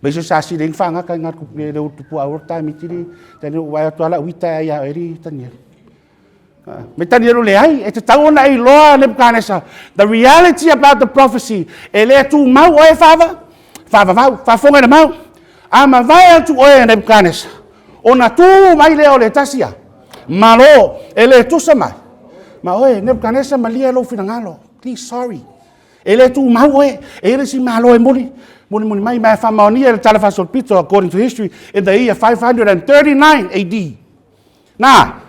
Speaker 4: Mai se sa sile ing whaanga kai ngā le le utupu au tai mitiri tani o wai atu ala uita ai a eri tani. Me tani ero le ai e te tau ona i loa Nebuchadnezzar. The reality about the prophecy e le tu mau oe whaava whaavavau whaafonga na mau. A mavae atu oe Nebuchadnezzar. Ona tu mai lea o le tasi a. Malo e le tusa mai. Ma oe Nebuchadnezzar malia lou finagalo. Please, sorry. E le tumau oe, e le si malo e muli, muli muli mai, ma e faamaonia le tala faasolopito according to history in the year 539 AD. Na,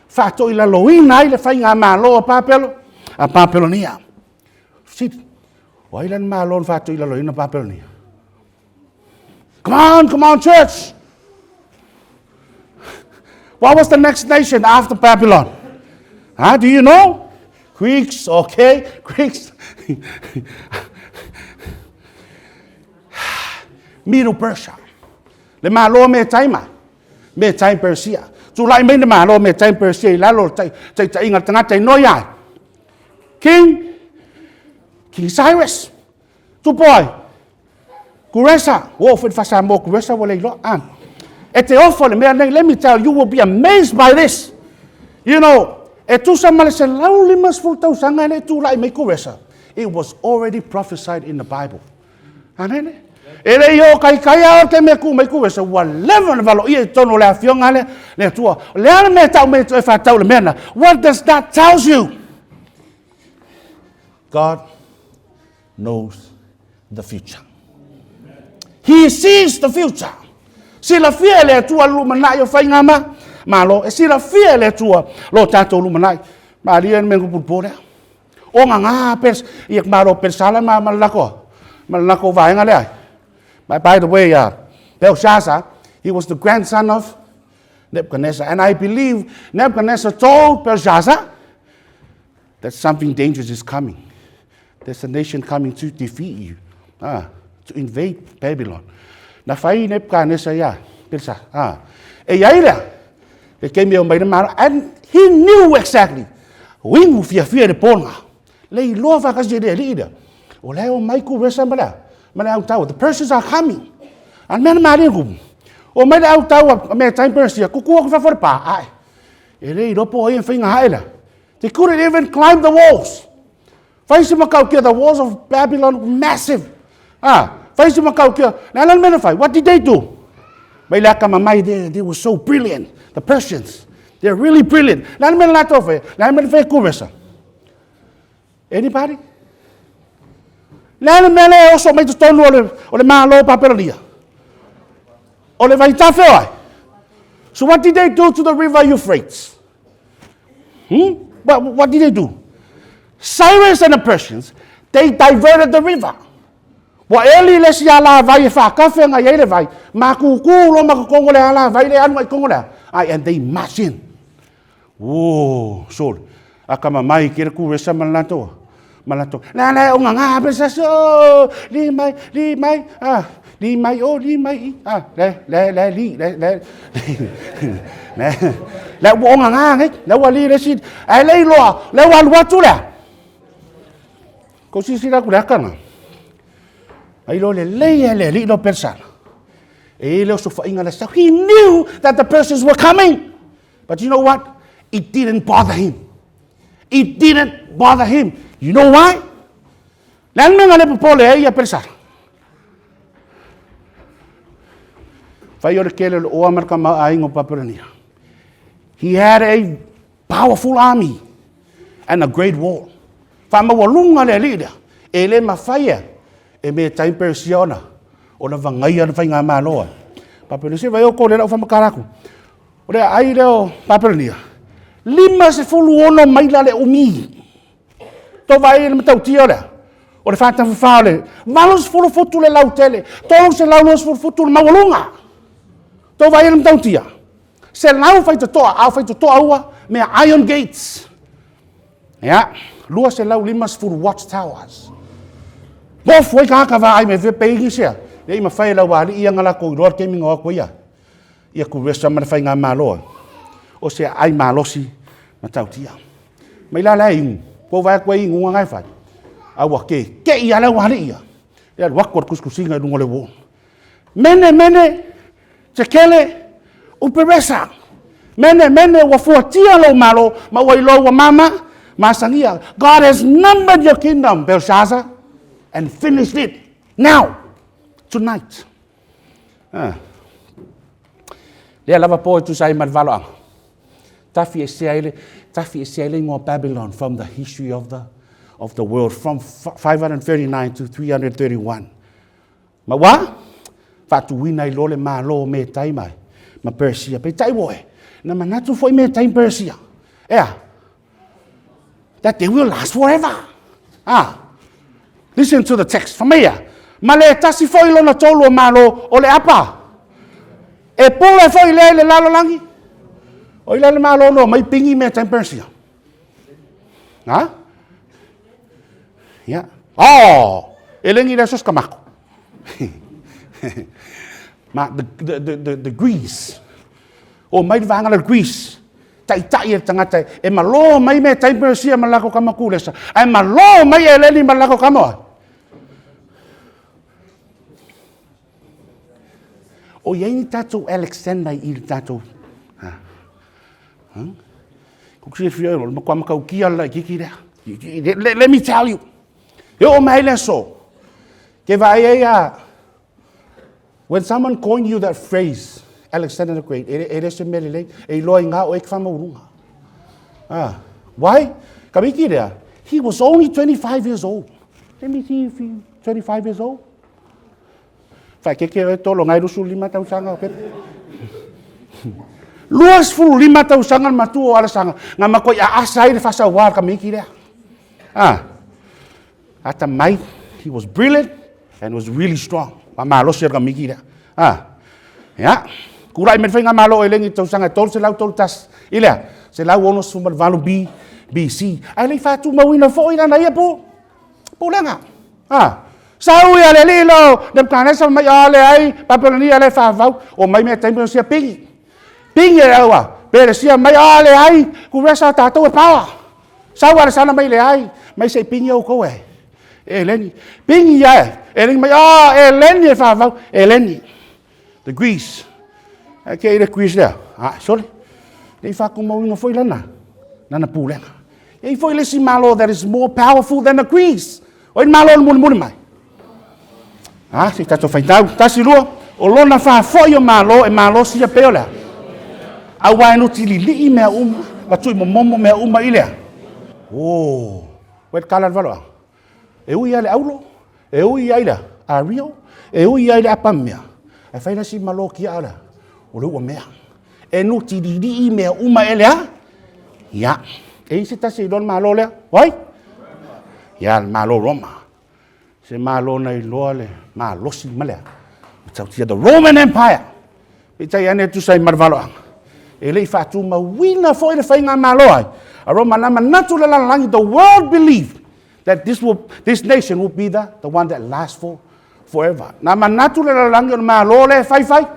Speaker 4: faatoilaloina ai le faigamalo a Papelo, a Papelonia. Siti, o ai la le malo na faatoilaloina Papelonia? Come on, come on, church. What was the next nation after Babylon? Huh? Do you know? Greeks, okay, Greeks. Middle Persia. Le malo me taima. Me taim Persia. Tulai mai le malo me taim Persia i lalo tai tai tai inga tangata i noia. King King Cyrus. Tupu ai. Kuresa. Ua oo foi le faa-Samoa Kuresa ua le iloa. Ah. E te ofo le mea nei, let me tell you, you will be amazed by this. You know, e tusa ma le 150 tausaga e le i tulai mai Kuresa. It was already prophesied in the Bible. Amene. E le i oo kaikai a o te mea ku mai Kuresa, ua leva ona valoia i totonu o le afioga a le, le Atua. O le a le mea e tau mai e faatau le mea na? What does that tells you? God knows the future. He sees the future. Silafia e le Atua le lumanai o faiga ma malo. E silafia e le Atua lo tātou lumanai. Malia le mea kupu lea. O ngā ngā pers, ia malo persala ma ma lako. Ma lako vaenga lea. By, by the way, uh, Belshazzar, he was the grandson of Nebuchadnezzar. And I believe Nebuchadnezzar told Belshazzar that something dangerous is coming. There's a nation coming to defeat you, ah, to invade Babylon. Na fai Nebuchadnezzar ia, Pelsa, ah. E iai lea, le kemi o mai le malo, and he knew exactly. Wingu fia fia le pona. Le iloa whakasi e le alii lea. O lea o mai ku resa ma lea, ma le au taua. The Persians are coming. A mea na malie kupu. O mai le au taua, a mea time Persia, kukua ku whawhare pā, ai. E le iloa po ai e whainga hae lea. They couldn't even climb the walls. Fai si makau kia, the walls of Babylon, massive. Ah, fai si makau kia. Na lan mena fai. What did they do? Mai le aka mamai, they, they were so brilliant. The Persians, they're really brilliant. Na lan mena lato fai. Na lan mena fai kuresa. Anybody? Le a le mea lea e oso mai totonu o le, o le Malo Papelonia? O le vaitafe o ai? So what did they do to the river Euphrates? Hmm? What, what did they do? Cyrus and the Persians, they diverted the river. Ua eli le isi alavai e faakafe agai ai le vai, makūkū loa ma kokogo le alavai le alu agai kogo lea, ai, and they march in. Woo, sole. Akamamai ke le kuresa ma le latou, ma latou. La la o nganga pe sa so, li mai, li mai, ah, li mai o, li mai i, ah, le, le, le, li, le, le, le, le ua o nganga ngai, le ua li le si, ai le iloa, le ua alu atu lea. Ko sisila aku le akanga. Ai lo le lei e le alii lo Persana. E le osofaiga le sau. He knew that the Persians were coming. But you know what? It didn't bother him. It didn't bother him. You know why? Le a le mea le popole ai ia Persana. Fai o le kele o le oa ma le kama aiga o Papelonia. He had a powerful army and a great wall. Faamaualuga le alii lea, e le mafai e, e me tai Persia ona, O na vagaia le faigamalo a Papeloni. Se vaai outou lea o le a ou faamatala atu. O le aai lea o Papelonia, 56 maila le umi. Tou vaai i le matautia o le a? O le faatafafa o le 80 futu le lautele, 320 futu le maualuga. Tou vaai i le matautia? 100 faitotoa, a o faitotoa ua mea iron gates. Ia, 250 watch towers. Gofu ai tagata vaai mai fea pe i sea. Le i mawhai e lau alii ia nga lako i loa le taimi na o atu ia. Ia Kuresa ma le faigamalo. O se aai malosi matautia. Mai la la e inu. Kou vaai atu ai inuga na e fai. A ua keke'i lava le aualii ia. E alu atu o le tusitusiga i luga o le uo. Mene, mene, tekele, uperesa. Mene, mene, ua fuatia lou malo, ma ua iloa ua mama, masagia. God has numbered your kingdom, Belshazzar, and finished it now, tonight. Ah. Lea lava po e tusa ai ma le valoaga. Tafi esea ai le, tafi esea ai le ingoa Babylon from the history of the, of the world from 539 to 331. Ma ua faatuina ai loa le Malo o Metai ma, ma Persia. Peitai ua oe, na manatu foi Metai ma Persia. Ea, that they will last forever. Ah, listen to the text. Fa mai ia, ma le tasi foi lona tolu o Malo o le apa. E pule foi lea i le lalolagi. O i le Malo no mai pingi Metai ma Persia. Ha? Ia. Oh! E lengi le aso kamako. Ma the, the, the, the, the Greece. O mai le vaega le Greece. Taitai e le tagata e malo mai me tai Persia ma lako kama kulesa. Ae malo mai e leni ma lako kama. O iai ni tatou Alexander i le tatou. Ha. Ku silafia o le matua matautia le laitiiti lea. Let me tell you. E oo mai ai le aso, ke vaai ai a, when someone coined you that phrase, Alexander the Great, e, e le se mea lelei, e iloa i ngā o e ke whamauruga. Ah, why? Ka miki lea, he was only 25 years old. Let me see if he 25 years old. Whaikeke oe tolo ngai 25 tausaga o pepe. 25 tausaga le matua o Alesanga, nga makuai aasa ai le faasauā le tamaiti lea. Ah, atamai, he was brilliant and was really strong. Faamalosi le tamaiti lea. Ah, ia, tulai mai le faigamalo o Eleni i le tausaga e 331 i lea, 168 B, BC. Ae le i faatumauina foi lana ia pu, pulega. Ah, sau ia le alii lo Nebuchadnezzar mai a le ai Babylonia le faavau o mai mea taimi o sia pingi. Pingi e aua, Peresia mai a le ai Kuresa tatou e paoa. Sau a le sana mai le ai, mai se i pingi outou e. Eleni. Pingi ia e. Eleni mai a Eleni e faavau, Eleni. The Greece. Ae ke i le Greece lea. Ah, sole. Le i faatumauina foi lana, lana pulega. E i foi le isi Malo that is more powerful than the Greece. O i Malo le mulimuli mai. Ah, se i tatou faitau. Tasi lua, o lona faafoi o Malo e malosi ia pei o le a? Aua e nutililii mea uma, ma tuuimomomo mea uma i le a? Oh, uai le tala le valoaga. E ui lava i le aulo, e ui lava i le ario, e ui lava i le apamea, ae fai la si malo tiaa o le a? O le uamea. E nutililii mea uma e le a? Ia. E i ai se tasi e iloa le Malo lea? O ai? Ia, le Malo Roma. Se Malo na iloa le malosi ma le a? Matautia, the Roman Empire. Peitai ane e tusa ai ma le valoaga. E le i faatumauina foi le faigamalo ai a Roma na manatu le lalolagi, the world believed that this, will, this nation will be the, the one that lasts for forever. Na manatu le lalolagi o le Malo lea e faifai,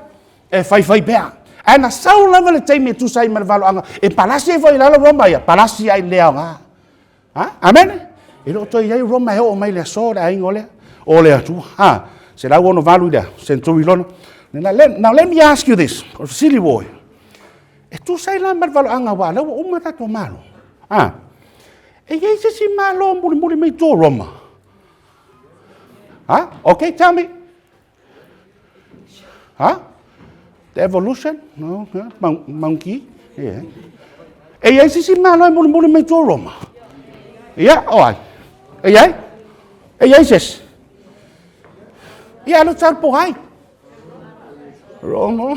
Speaker 4: e faifai pea. Ae na sau lava le taimi e tusa ai ma le valoaga, e palasi ai foi i lalo Roma ia, palasi ai le aoga. Ha? Amen? E le o toe i ai Roma e oo mai le aso le aiga o lea, o le Atua. Ha? 168 i le century lona. Now let, now let me ask you this, o fesili ua oe. E tusa ai la ma le valoaga aua lea ua uma tatou Malo. Ha? E i ai se isi Malo mulimuli mai tua o Roma? Ha? Okay, tell me. Ha? The evolution? No, yeah. Monkey? Yeah. E i ai se isi Malo e mulimuli mai tua o Roma? Ia, o ai? E i ai? E i ai se isi? Ia alu tau po ai. Roma.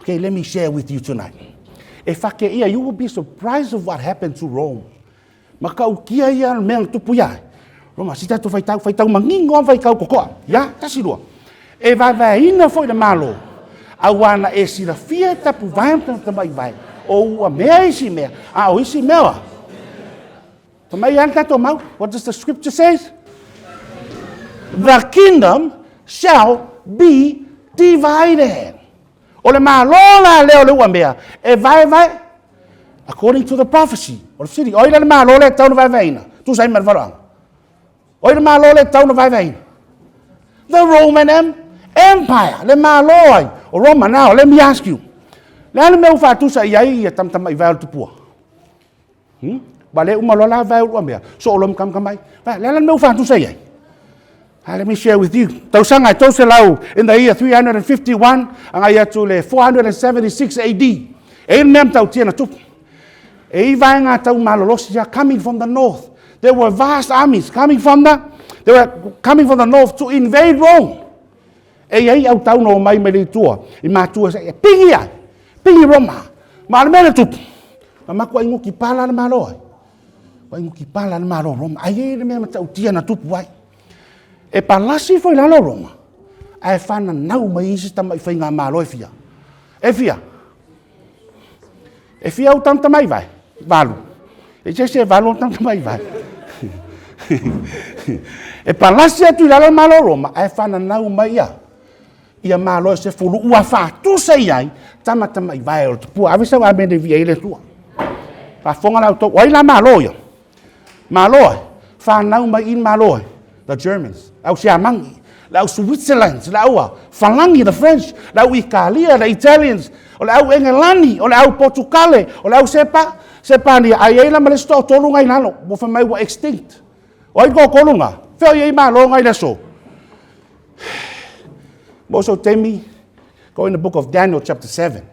Speaker 4: Okay, let me share with you tonight. E whake ia, you will be surprised of what happened to Rome. Matautia ia le mea na tupu ia. Roma, si tatou faitau, faitau manino lava faitau totoa. Ia, tasi lua. E vaevaeina foi le Malo, auā na e silafia e tapuvae ma tamatamaivai, o ua mea isi mea, a o isi mea ua. Fai mai lava le tatou mau, what does the scripture says? The kingdom shall be divided. O le Malo la lea o le ua mea e vaevae according to the prophecy. O le fesili, o ai la le Malo lea e tatau ona vaevaeina? Tusa ai ma le valoaga. O ai le Malo lea e tatau ona vaevaeina? The Roman Empire, le Malo ai o Roma. Now, let me ask you. Le a le mea ua faatusa i ai ia tamatamaivai o le tupua? Ua le uma loa la vae o lua mea, soo loa ma tamatamai. Vae, le a le mea ua faatusa i ai? Let me share with you. Tausaga e 300 in the year 351, agai atu le 476 AD. E i le mea matautia na tupu. E i vaega tau malolosi ia coming from the north. There were vast armies coming from the, they were coming from the north to invade Rome. E i ai au tau na omai mai le itua i matua sa ia pigi ai, pigi Roma. Ma le mea na tupu, na matua ingoki pala le Malo ai. Ua ingoki pala le Malo Roma. Ai e le mea matautia na tupu ai. E palasi foi lalo Roma, ae whananau mai isi tama i whainga malo e fia. E fia. E fia au tama i vai. Valu. E se se valu au tama i vai. E palasi atu i lalo Malo Roma, ae whananau mai ia. Ia malo e se fulu ua whaatusa i ai, tama tama i vai o le tupua. Ave sau amene via i le tua. Whafonga lau tau, oi la malo ia. Malo ai, whanau mai i malo ai. The Germans, au Siamangi, le au Switzerland, le au Falangi, the French, le au Italia, the Italians, o le au Engelani, o le au Portugale, o le au Sepa, Sepania, ai ai la ma le sto tolu ngai lalo, ua fai mai ua extinct. O ai ko tolu nga, feo i ai malo ngai le so. Mo so temi, go in the book of Daniel chapter 7.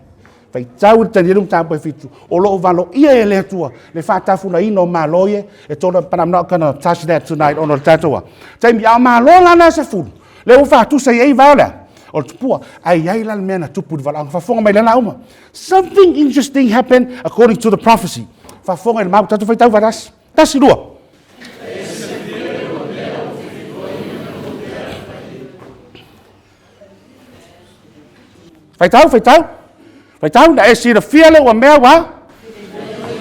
Speaker 4: Faitau i le Tanielu mataupu e 7, o loo valoia e le Atua le faatafulaina o malo ia e tolu, but I'm not gonna touch that tonight ona o le tatou a taimi. A o malo la na se fulu, le ua faatusa i ai vao lea o le tupua, ai ai la le mea na tupu i le valaauga. Faafofoga mai le la uma. Something interesting happened according to the prophecy. Faafofoga i le mau, tatou faitau faatasi. Tasi lua. Faitau, faitau. Faitau, na e silafia le ua mea ua.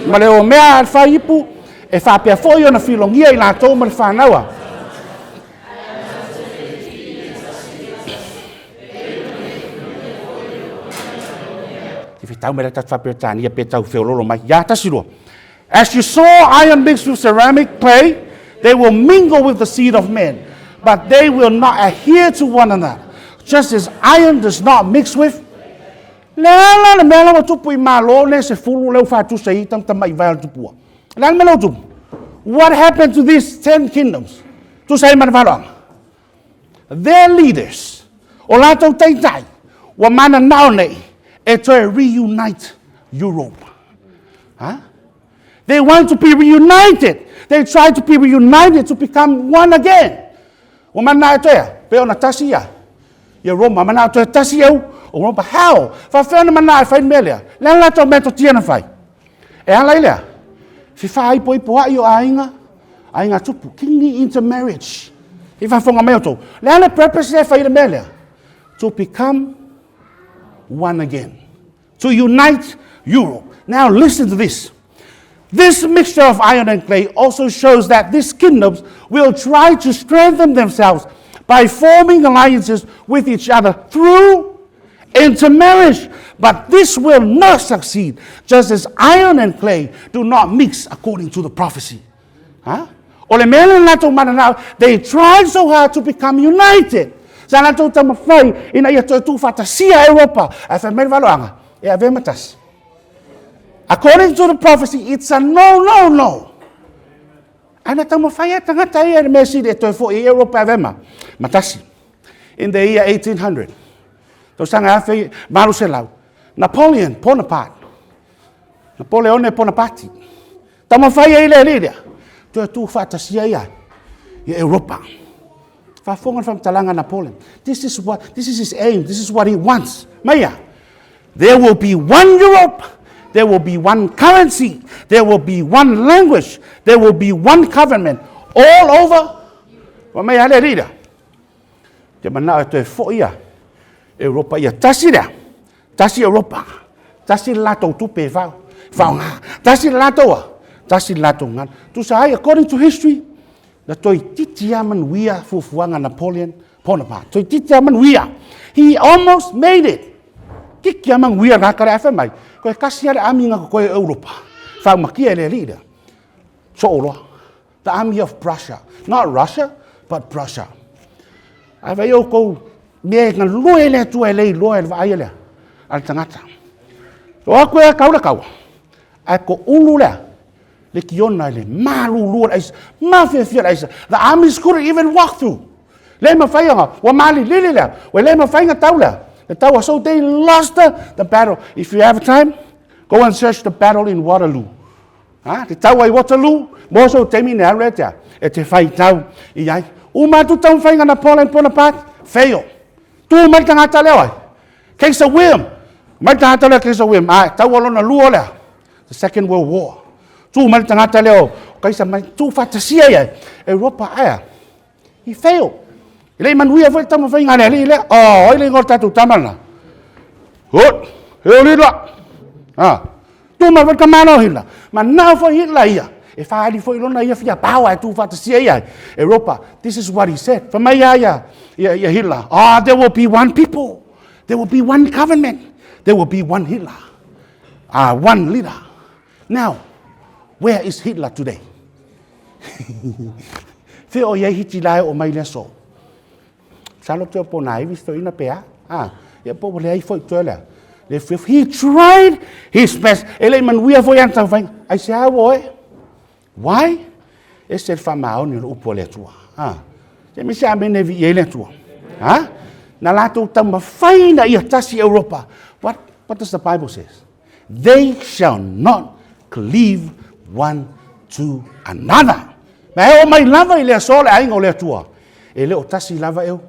Speaker 4: Ma le ua mea a le faiipu, e faapea foi ona filogia i latou ma le fanau a. Te faitau mai le tatou faa-Peretania pe tau feololo mai. Ia, tasi lua. As you saw iron mixed with ceramic clay, they will mingle with the seed of men, but they will not adhere to one another. Just as iron does not mix with Le ala le mea la ua tupu i malo le se fulu le ua i tamatamai vai o le tupua. Le ala mea la ua tupu. What happened to these 10 kingdoms? Tusa ai ma le valoaga. Their leaders, o latou taitai, ua mananao nei e toe reunite Europe. Huh? They want to be reunited. They try to be reunited to become one again. Ua mananao e toe, pe ona tasi ia. Ia Roma, mananao toe tasi au, o Roma, how? Faafefea ona mananao e fai le mea lea? Le a le latou metotia na fai? E ala i lea, fefaaipoipoai o aiga, aiga tupu, kingly intermarriage. I faafofoga mai outou. Le a le purpose lea e fai le mea lea? To become one again. To unite Europe. Now listen to this. This mixture of iron and clay also shows that these kingdoms will try to strengthen themselves by forming alliances with each other through intermarriage. But this will not succeed, just as iron and clay do not mix according to the prophecy. Huh? O le mea le latou mananao, they tried so hard to become united. Sa latou taumafai ina ia toe tuufaatasia Europa, ae fai mai le valoaga, e avea ma tasi. According to the prophecy, it's a no, no, no. Ae na taumafai a tagata ia i le mea sili e toe foi i Europa e avea ma tasi. In the year 1800, tausaga 1800, Napoleon Bonaparte, Napoleone Bonaparte, taumafai ai le alii lea, toe tuufaatasia ia i Europa. Faafofoga le faamatalaga a Napoleon. This is what, this is his aim, this is what he wants. Mai a, there will be one Europe, there will be one currency, there will be one language, there will be one government all over. Wa mai a le alii lea. Te manao e toe foi ia Europa ia tasi lea. Tasi Europa. Tasi le latou tupe e faaaoga. Tasi le latou a. Tasi le latou gagana. Tusa ai, according to history, na toeitiiti lava manuia fuafuaga a Napoleon Bonaparte. Toeitiiti lava manuia. He almost made it. Titi lava manuia le tagata lea. Ae fai mai, toe tasi lava le ami na totoe o Europa. Faaumatia e le alii lea. Soo loa. The army of Prussia. Not Russia, but Prussia. Ae vaai outou mea e galue ai le Atua e le iloa e le vaai a le tagata. O atu e tau le taua, ae toulu lea lekiona i le malulu o le aisa, mafiafia le aisa. The armies couldn't even walk through. Le mafai ona, ua malilili lea, ua le mafai ona tau lea. Le taua, so they lost the battle. If you have time, go and search the battle in Waterloo. Ha, te taua i Waterloo, mo sou taimi ne alu e te, e te whaitau i ai. Uma atu taumafaiga na Paul and Bonaparte, fail. Tu mai le tagata lea oe. Kaiser William, mai le tagata lea Kaiser William, a, taua lona lua lea. The Second World War. Tu mai le tagata lea o Kaiser mai, tu faatasia ia Europa aea. He failed. E le i manuia foi le taumafaiga a le alii lea. Oh, ai le igoa o le tatou tama lena. Hot, he oli la. Ah, tu mai foi le tamalo Hitler. Manao foi Hitler ia. E faaali foi lona ia fia power e tu faatasia ia Europa. This is what he said. Fai mai ia ia, ia, ia Hitler. Ah, there will be one people. There will be one government. There will be one Hitler. Ah, one leader. Now, where is Hitler today? Fea o i ai Hitila e oo mai le aso? Masalo te o po nā iwi toeaina pe a. Ah, ia po ua leai foi toe lea. Le fuefu. He tried his best. E le i manuia foi ana taumafaiga. Aisea ua oe? Why? Ese le faamaoni o le upu a le Atua. Ah. Se me se amene e viia ai le Atua. Ha? Na latou taumafai ina ia tasi Europa. What, what does the Bible says? They shall not cleave one to another. Ma e oo mai lava i le aso le aiga o le Atua. E le o tasi lava eu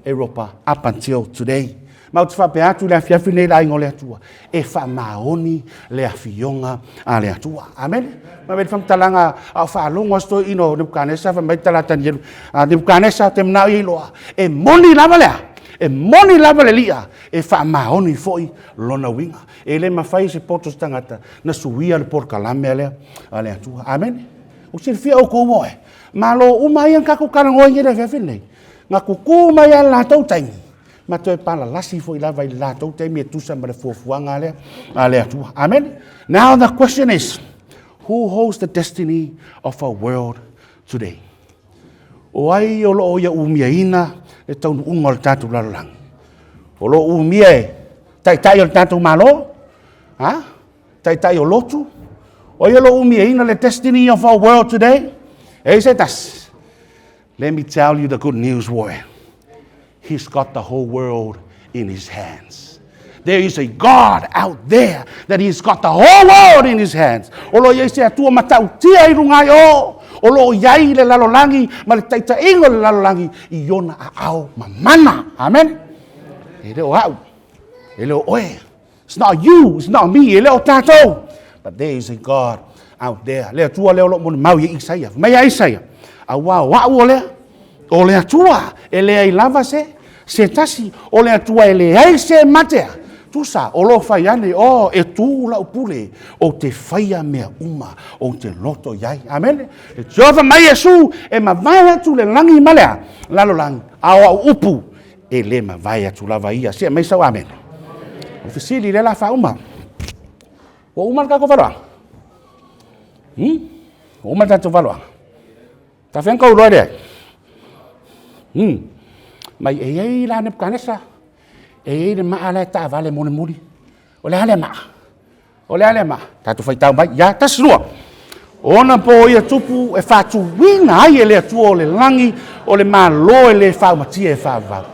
Speaker 4: Europa up until today. Ma ou te faapea atu i le afiafi nei le aiga o le Atua, e faamaoni le afioga a le Atua. Amene. Ma me le faamatalaga a o faalogo a si toeaina o Nebukanesa fai mai tala a Tanielu, a Nebukanesa te manao ia iloa, e moni lava lea, e moni lava le lia, e faamaoni foi lona uiga. E le mafai e se poto se tagata na suia le polokalame lea a le Atua. Amene. Ua silafia outou oe, malo uma ia na tatou talanoa i le afiafi lenei, na tutu mai lava i le latou taimi, ma toe palalasi foi lava i le latou taimi e tusa ma le fuafuaga lea a le Atua. Amene. Now the question is, who holds the destiny of our world today? O ai o lo o ia umiaina le taunuuga o le tatou lalolagi? O lo o umia e taitai o le tatou Malo? Ha? Taitai o lotu? O ai o lo o umiaina le destiny of our world today? E i se tasi. Let me tell you the good news, boy. He's got the whole world in his hands. There is a God out there that he's got the whole world in his hands. O lo o i ai se Atua matautia i luga i o. O lo o i ai le lalolagi ma le taitaiga o le lalolagi i ona aao mamana. Amen. E le o au. E le o oe. It's not you, it's not me, e le o tatou. But there is a God out there. Le Atua lea o lo o molimau i Isaia. Fai mai a Isaia, auā o au o lea, o le Atua e leai lava se, se tasi, o le Atua e leai se matea. Tusa, o lo o fai ane, o, e tū lau pule, ou te faia mea uma, ou te loto i ai. Amene. Le Jehovah mai Iesu, e mavae atu le lagi ma le lalolagi, a o au upu, E le mavae atu lava ia. Sia mai sau amene. O le fesili lea la faauma. Ua uma le tatou valoaga? Hmm? Ua uma le tatou valoaga? Tafea kou loa lea. Hmm. Mai e iai la Nebukanesa. E iai le maa la e taavale mulimuli. O le a lea maa? O le a lea maa? Tatou faitau mai. Ia, tasi lua. Ona po ia tupu e faatuina ai e le Atua o le lagi o le Malo e le faaumatia e faavavau.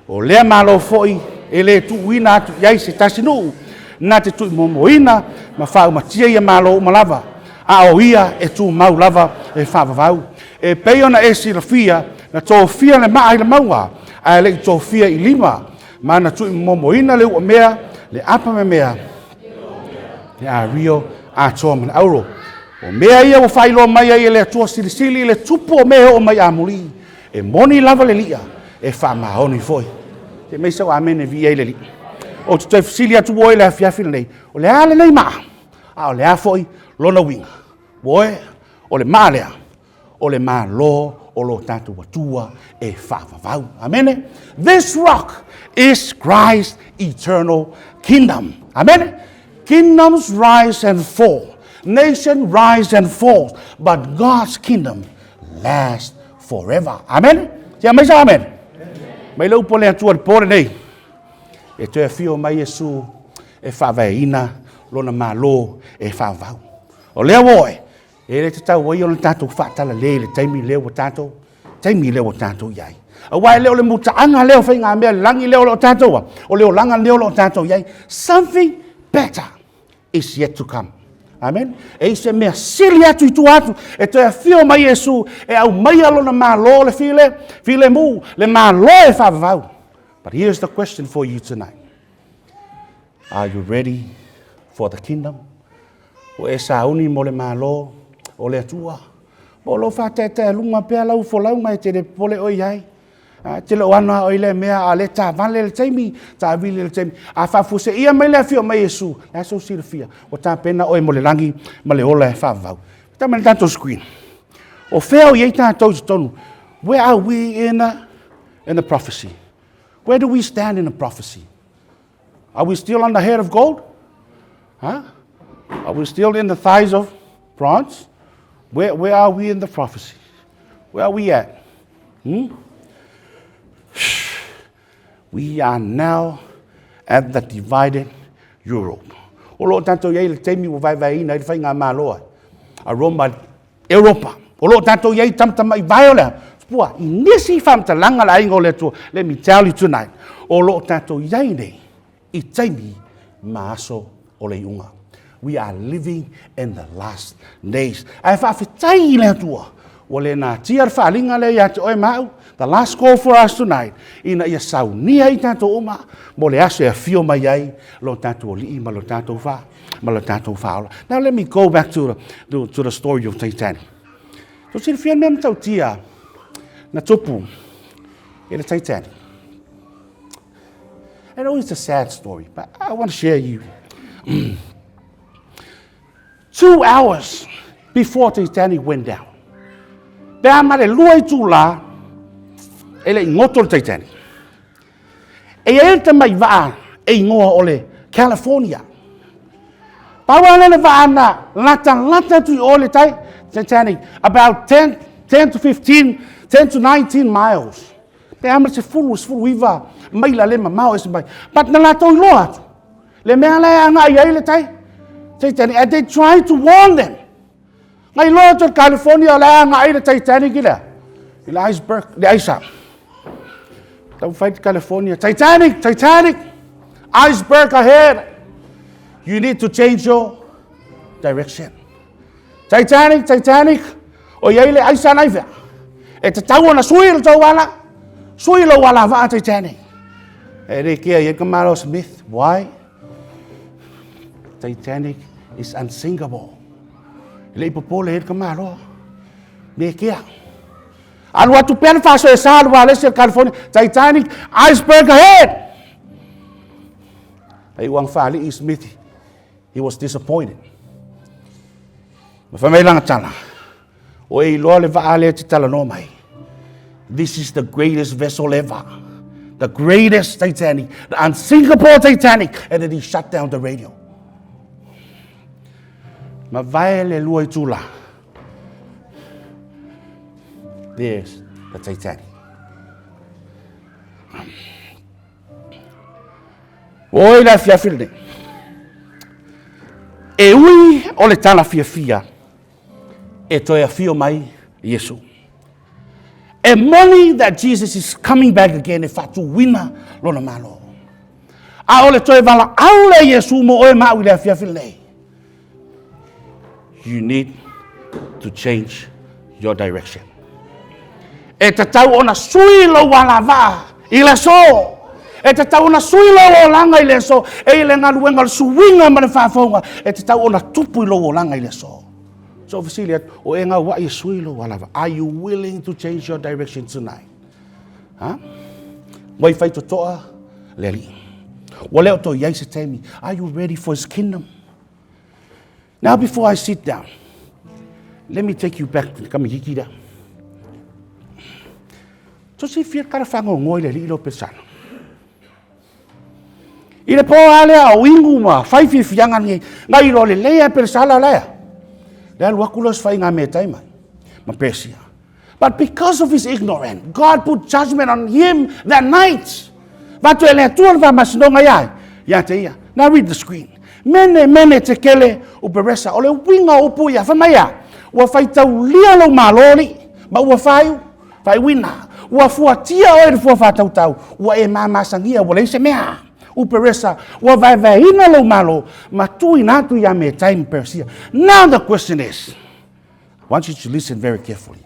Speaker 4: O lea Malo foi e le tuuina atu i ai se tasi nuu na te tuimomoina ma faaumatia ia Malo uma lava, a o ia e tumau lava e faavavau. E pei ona e silafia, Na tofia le maa i le mauga, ae le i tofia i lima, ma na tuumomoina le uamea, le apamemea, le ario atoa ma le auro. O mea ia ua faailoa mai ai e le Atua Silisili i le tupu o mea e oo mai amuli. E moni lava le lia, e faamaoni foi. Se mai sau amene viia ai le Alii. Ou te toe fesili atu ua oe i le afiafi lenei, o le a lenei maa, a o le a foi lona uiga? Ua oe, o le maa lea, o le Malo o lo tatou Atua e faavavau. Amene. This rock is Christ's eternal kingdom. Amene. Kingdoms rise and fall. Nation rise and fall. But God's kingdom lasts forever. Amene. Tia mai sa amen. Mai le upu a le Atua i le po lenei. E toe afio mai Iesu e faavaeina lona Malo e faavavau. O lea ua oe, E le tatau ai ona tatou faatalale i le taimi lea ua tatou, taimi lea ua tatou i ai. Aua e le o le mutaaga lea o faigamea i le lagi lea o lo o tatou a, o le olaga lea o lo o tatou i ai. Something better is yet to come. Amen. E i se mea sili atu i tua atu, e toe afio mai Iesu, e aumaia lona Malo le file, filemu, le Malo e faavavau. But here's the question for you tonight. Are you ready for the kingdom? Ua e sauni mo le Malo o le Atua. Ma o lo o faataetaealuga pea lau folauga e te le popole oe i ai. E te le o ano lava oe i lea mea, a o lea e taavale le taimi, taavili le taimi. A faafuaseia mai le afio mai Iesu, le a sou silafia, ua tapena oe mo le lagi ma le ola e faavavau. Tau mai le tatou screen. O fea o i ai tatou i totonu? Where are we in the, in the prophecy? Where do we stand in the prophecy? Are we still on the head of gold? Huh? Are we still in the thighs of bronze? Where, where are we in the prophecy? Where are we at? Hmm? We are now at the divided Europe. O lo o tatou i ai le taimi ua vaevaeina ai le faigamalo a a Roma Europa. O lo o tatou i ai tamatamai vae o le a? Pua, i nisi faamatalaga le aiga o le Atua, let me tell you tonight, o lo o tatou i ai nei i taimi ma aso o le iuga. We are living in the last days. Ae faafetai i le Atua, ua le natia le faaaliga lea ia te oe ma au, the last call for us tonight, ina ia saunia ai tatou uma mo le aso e afio mai ai lo tatou Alii ma lo tatou fa, ma lo tatou Faaola. Now let me go back to the, to, to the story of Titanic. Tou silafia le mea matautia na tupu i le Titanic. I know it's a sad story, but I want to share you. 2 hours before Titanic went down, pe a ma le 2 itulā e le i goto le Titanic. E i ai le tamai vaa e igoa o le California. Pau lava lea le vaa na latalata atu i o le tai, Titanic, about 10, 10 to 15, 10 to 19 miles. Pe a ma le 10, 19 maila le mamao ese mai. But na latou iloa atu. Le mea la e agai ai le tai, Titanic. And they tried to warn them. Na iloa atu e le California o le a agai le Titanic i le a? I le iceberg, le aisa. Taumafai le California, Titanic, Titanic, iceberg ahead. You need to change your direction. Titanic, Titanic, o i ai le aisa na i fea. E tatau ona sui le tou ala, sui lou alavaa Titanic. E le kea i ai ka Malo Smith. Why? Titanic is unsinkable. E le i popole ai le tamaloa. Me kea. Alu atu pea le faasoesa alu alesi o California. Titanic, iceberg ahead! Ai uang faalii Smith, he was disappointed. Ma fai mai lana tala, o e iloa le vaa lea e te talanoa mai. This is the greatest vessel ever. The greatest Titanic, the unsinkable Titanic. And then he shut down the radio. Mavae le 2 itula. There's the Titanic. Oi le afiafi lenei. E ui o le tala fiafia e toe afio mai Iesu. E moni that Jesus is coming back again e faatuina lona Malo. A o le toe valaau lea Iesu mo oe ma au i le afiafi lenei. You need to change your direction. E tatau ona sui lou alavaa i le aso. E tatau ona sui lou olaga i le aso. E i le galuega o le suiga ma le faafouga e tatau ona tupu i lou olaga i le aso. So fesili atu, o e gauai e sui lou alavaa. Are you willing to change your direction tonight? Ha? Ua i faitotoa le Alii. Ua le o toe i ai se taimi. Are you ready for his kingdom? Now before I sit down, let me take you back to kamikiki lea. So silafia le tala fagogoa i le alii lea o Pesala. I le po lava lea o inu ma fai fiafiaga nei, na iloa lelei lava e Pelesala la ea. Le alu atu lea o se faiga metai mai ma Pesia. But because of his ignorance, God put judgment on him that night. Vatu e le Atua le faamasinoga ia ai, ia te ia. Now read the screen. Mene, mene, tekele, uperesa. O le uiga o upu ia, fai mai a, ua faitaulia lou malo, alii, ma ua faaiu, faaiuina. Ua fuatia oe i le fua faatautau, ua e mamasagia, ua leai se mea. Uperesa, ua vaevaeina lou malo, ma tuuina atu ia Metai ma Peresia. Now the question is, I want you to listen very carefully.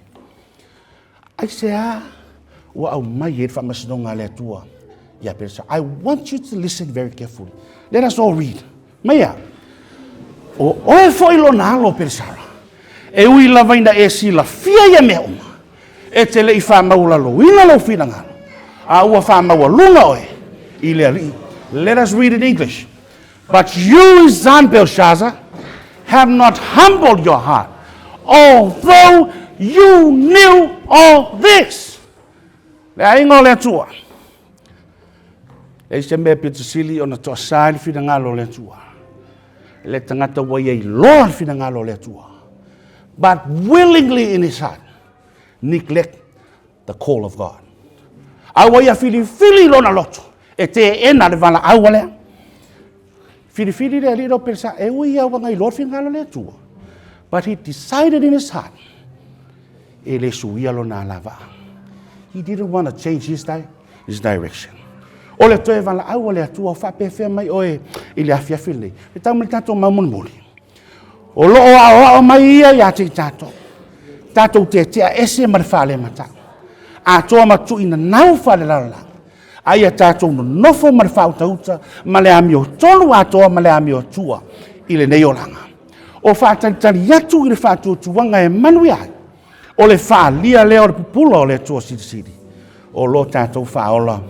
Speaker 4: Aisea ua aumai ai le faamasinoga a le Atua ia Pelesara? I want you to listen very carefully. Let us all read. Maia, o oe foi lona alo Pelesara, e ui lava ina e silafia ia mea uma, e te le i faamaualaloina lou finagalo, a ua faamaualuga oe i le Alii. Let us read in English. But you, his son Belshazzar, have not humbled your heart, although you knew all this. Le aiga o le Atua. Leai se mea pito sili ona toasā i le finagalo o le Atua. Le tagata ua ia iloa le finagalo o le Atua. But willingly in his heart, neglect the call of God. A ua ia filifili lona loto e teena le valaau a lea. Filifili le alii lo Pelesa, e ui ia ua ngailoa le finagalo le Atua. But he decided in his heart, e le suia lona alavaa. He didn't want to change his, di his direction. O le toe valaau a le Atua o faapefea mai oe i le afiafi lenei. E tau mai le tatou mau mulimuli. O lo o aoao mai ia ia te i tatou. Tatou tetea ese ma le faalematau. Atoa ma tuuinanau faalelalolagi. A ia tatou nonofo ma le faautauta ma le amiotonu atoa ma le amiotua i lenei olaga. O faatalitali atu i le faatuatuaga e manuia ai, o le faaalia lea o le pupula o le Atua Silisili o lo tatou faaola.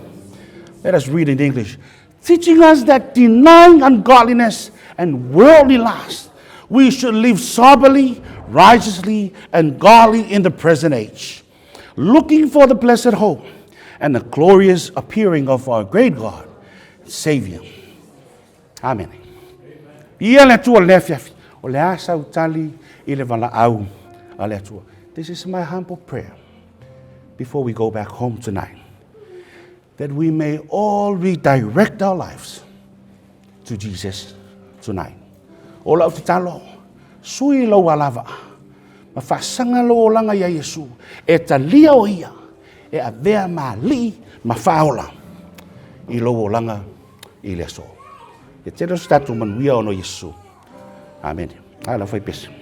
Speaker 4: Let us read in English. Teaching us that denying ungodliness and worldly lust, we should live soberly, righteously, and godly in the present age, looking for the blessed hope and the glorious appearing of our great God, Savior. Amen. Ia le Atua le afiafi. O le a sau tali i le valaau a le Atua. This is my humble prayer before we go back home tonight. That we may all redirect our lives to Jesus tonight. O lau tatalo, sui lou alavaa, ma faasaga lou olaga ia Iesu, e talia o ia, e avea ma alii ma faaola i lou olaga i le aso. Ia tele o se tatou manuia ona o Iesu. Amene. A lau fai pese.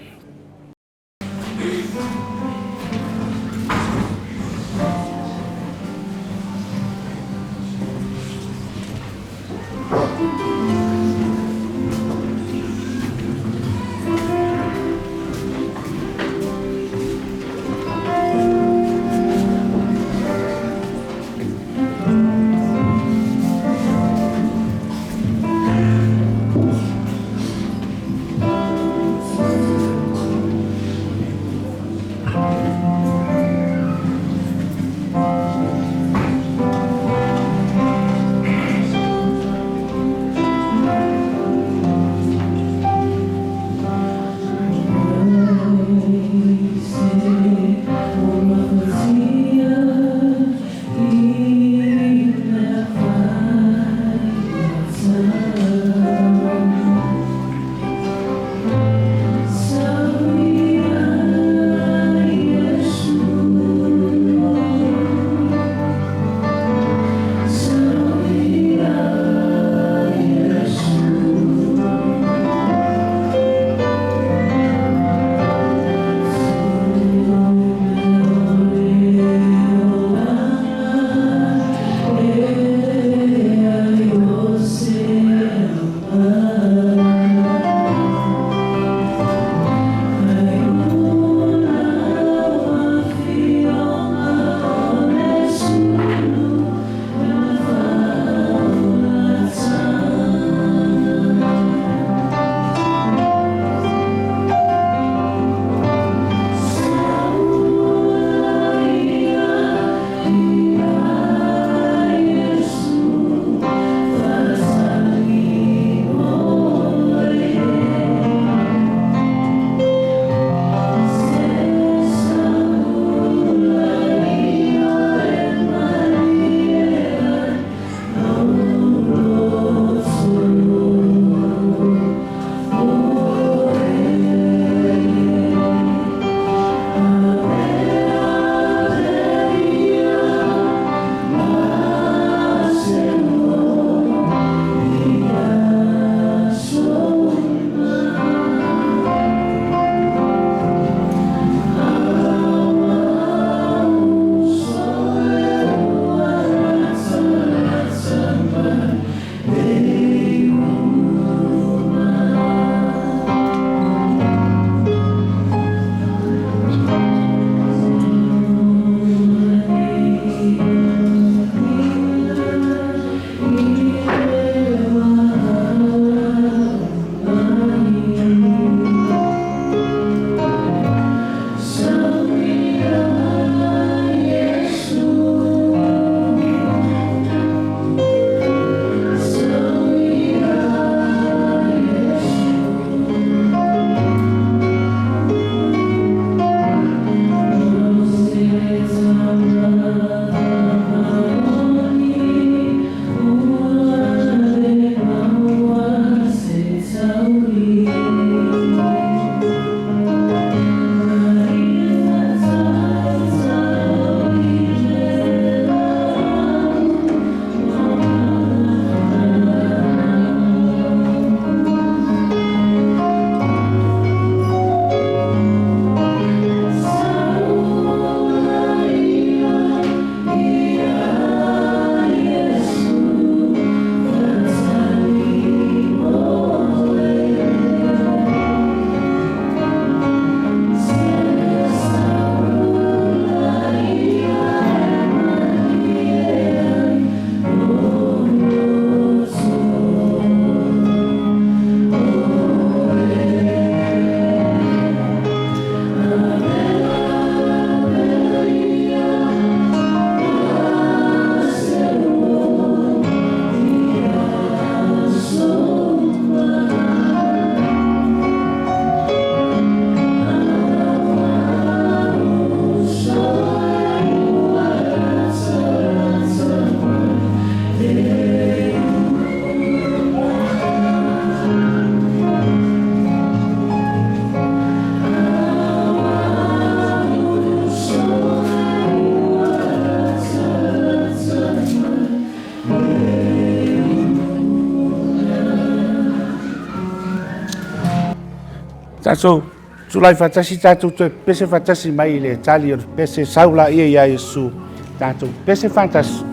Speaker 4: Tatou tulai faatasi, tatou toe pese faatasi mai i le tali o le pese sau laia ia Iesu. Tatou pese faatasi,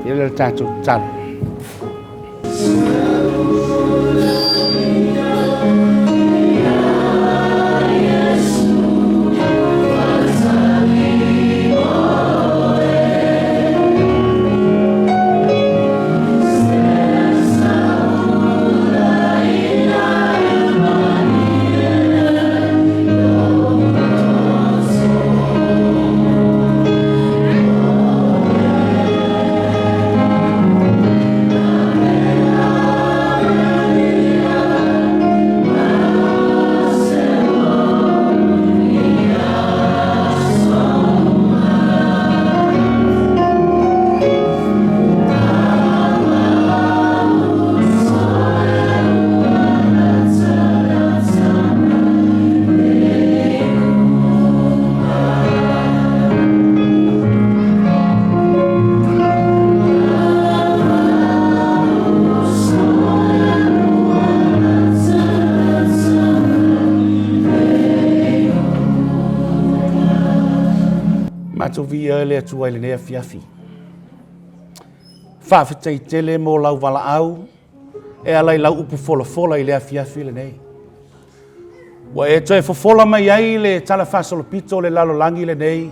Speaker 4: ia le tatou tatalo. Matou viia e le Atua i lenei afiafi. Faafetai tele mo lau valaau e ala i lau upu folafola i le afiafi lenei. Ua e toe fofola mai ai le talafaasolopito o le lalolagi lenei,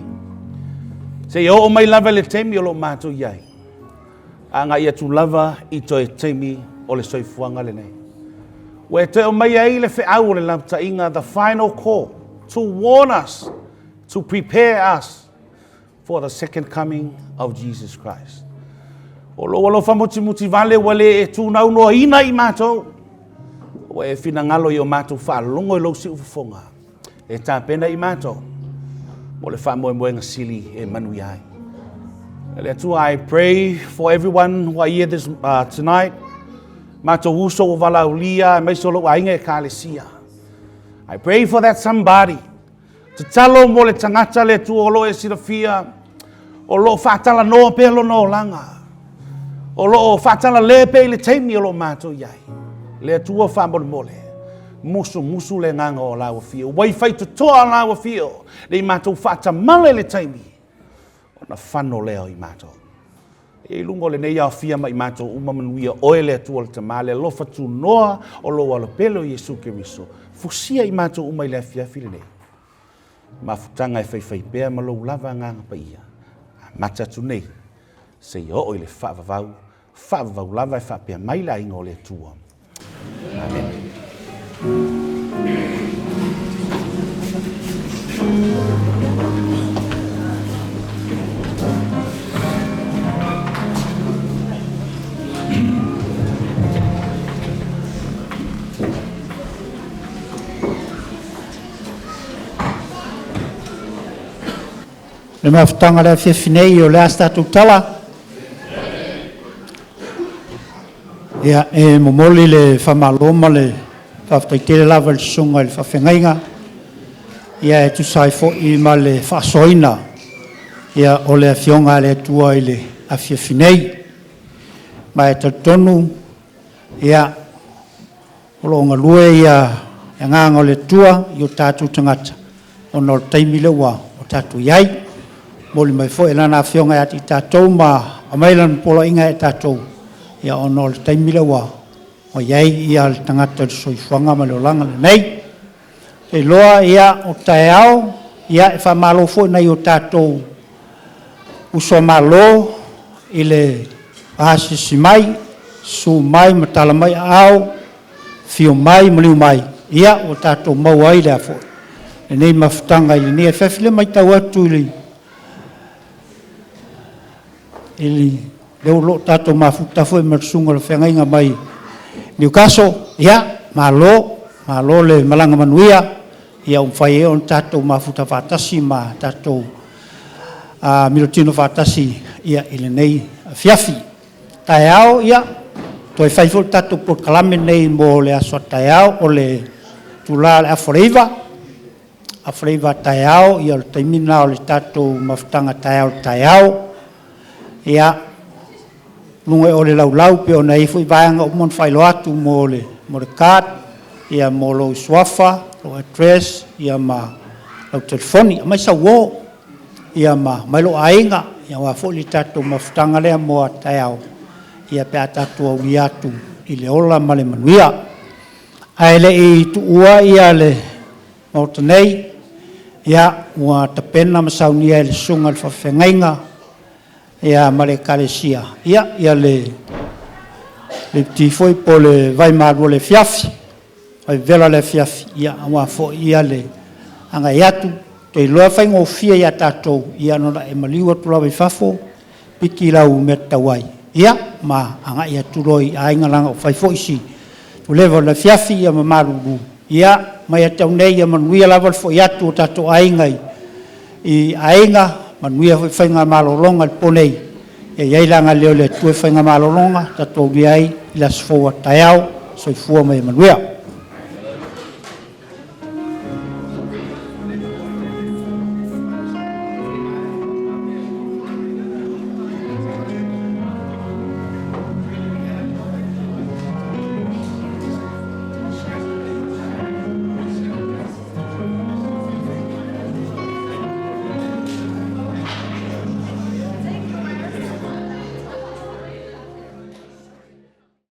Speaker 4: seia oo mai lava i le taimi o lo o matou i ai, agai atu lava i toe taimi o le soifuaga lenei. Ua e toe aumai ai le feau o le lapataiga, the final call, to warn us, to prepare us for the second coming of Jesus Christ. O lou alofa mutimuti vale ua le e tūnaunoaina i matou. Ua e finagalo i o matou faalogo i lou siufofoga e tapena i matou mo le faamoemoega sili e manuia ai. Le Atua, I pray for everyone who are here this, tonight. Matou uso ua valaaulia, aemaise o lou aiga ekalesia. I pray for that somebody. Tatalo mo le tagata le Atua o lo o e silafia, o lo o faatalanoa pea lona olaga, o lo o faatalale pea i le taimi o lo o matou i ai. Le Atua faamolemole, musumusu le agaga o laua fio, ua i faitotoa laua fio, ne i matou faatamala i le taimi, ona fano lea o i matou. I luga o lenei aofia ma i matou uma manuia oe le Atua le Tama, le alofa tunoa o lou Alo pele o Iesu Keriso, fusia i matou uma i le afiafi lenei. Mafutaga e faifai pea ma lou lava Agaga Paia, amata atu nei, seia oo i le faavavau, faavavau lava e faapea mai le aiga o le Atua. Amene.
Speaker 2: Le mafutaga o le afiafi nei, o le a se tatou tala? Ia, e momoli le faamalo ma le faafetai tele lava i le Susuga i le Faafeagaiga, ia e tusa ai foi ma le faasoaina ia o le Afioga a le Atua i le afiafi nei. Ma e talitonu, ia, o lo o galue ia le Agaga o le Atua i o tatou tagata, ona o le taimi lea ua tatou i ai. Momoli mai foi Lana Afioga ia te i tatou ma aumai Lana poloaiga ia i tatou, ia ona o le taimi lea ua i ai ia le tagata i le soifuaga ma le olaga lenei. Ou te iloa ia o taeao, ia e faamalo foi i nai o tatou uso a Malo i le asiasi mai, susu mai ma tala mai aao, afio mai maliu mai, ia ua tatou maua ai lea foi lenei mafutaga i lenei afiafi. O lea e matau atu i le lea o lo o tatou mafuta foi ma le susuga i le feagaiga mai Newcastle, ia, malo, malo le malaga manuia, ia ua mafai ai ona tatou mafuta faatasi ma tatou milotino faatasi ia, i lenei afiafi. Taeao, ia, toe fai foi le tatou polokalame nei mo le aso a taeao, o le itula o le 8:30, 8:30 a taeao, ia o le taimi lena o le tatou mafutaga taeao i le taeao. Ia, luga o le laulau pe ona i ai foi vaega uma ona faailoa atu mo le card, ia mo lou suafa, lou address ia ma lau telefoni, aumai sau uo ia ma aumai lou aiga, ia aua foi le tatou mafutaga lea mo a taeao, ia pe a tatou aulia atu i le ola ma le manuia. Ae le i tuua ia le Maota nei, ia, ua tapena ma saunia e le susuga i le faafeagaiga ia ma le Ekalesia ia le lipoti foi po o le vaimalu o le afiafi, vaivevela o le afiafi, ia aua foi le agai atu. Ou te iloa e faigofie ia tatou, ia na ona e maliu atu lava i fafo, piki lau mea e tatau ai, ia ma agai atu loa i aiga, leaga ua fai foi si leva o le afiafi ma malulu. Ia ma ia te au nei, ia manuia lava le foi atu o tatou aiga i aiga, manuia foi faiga malologa i le po nei. Ia i ai le agalelei o le Atua i faiga malologa tatou aulia ai le aso fou a taeao. Soifua ma ia manuia.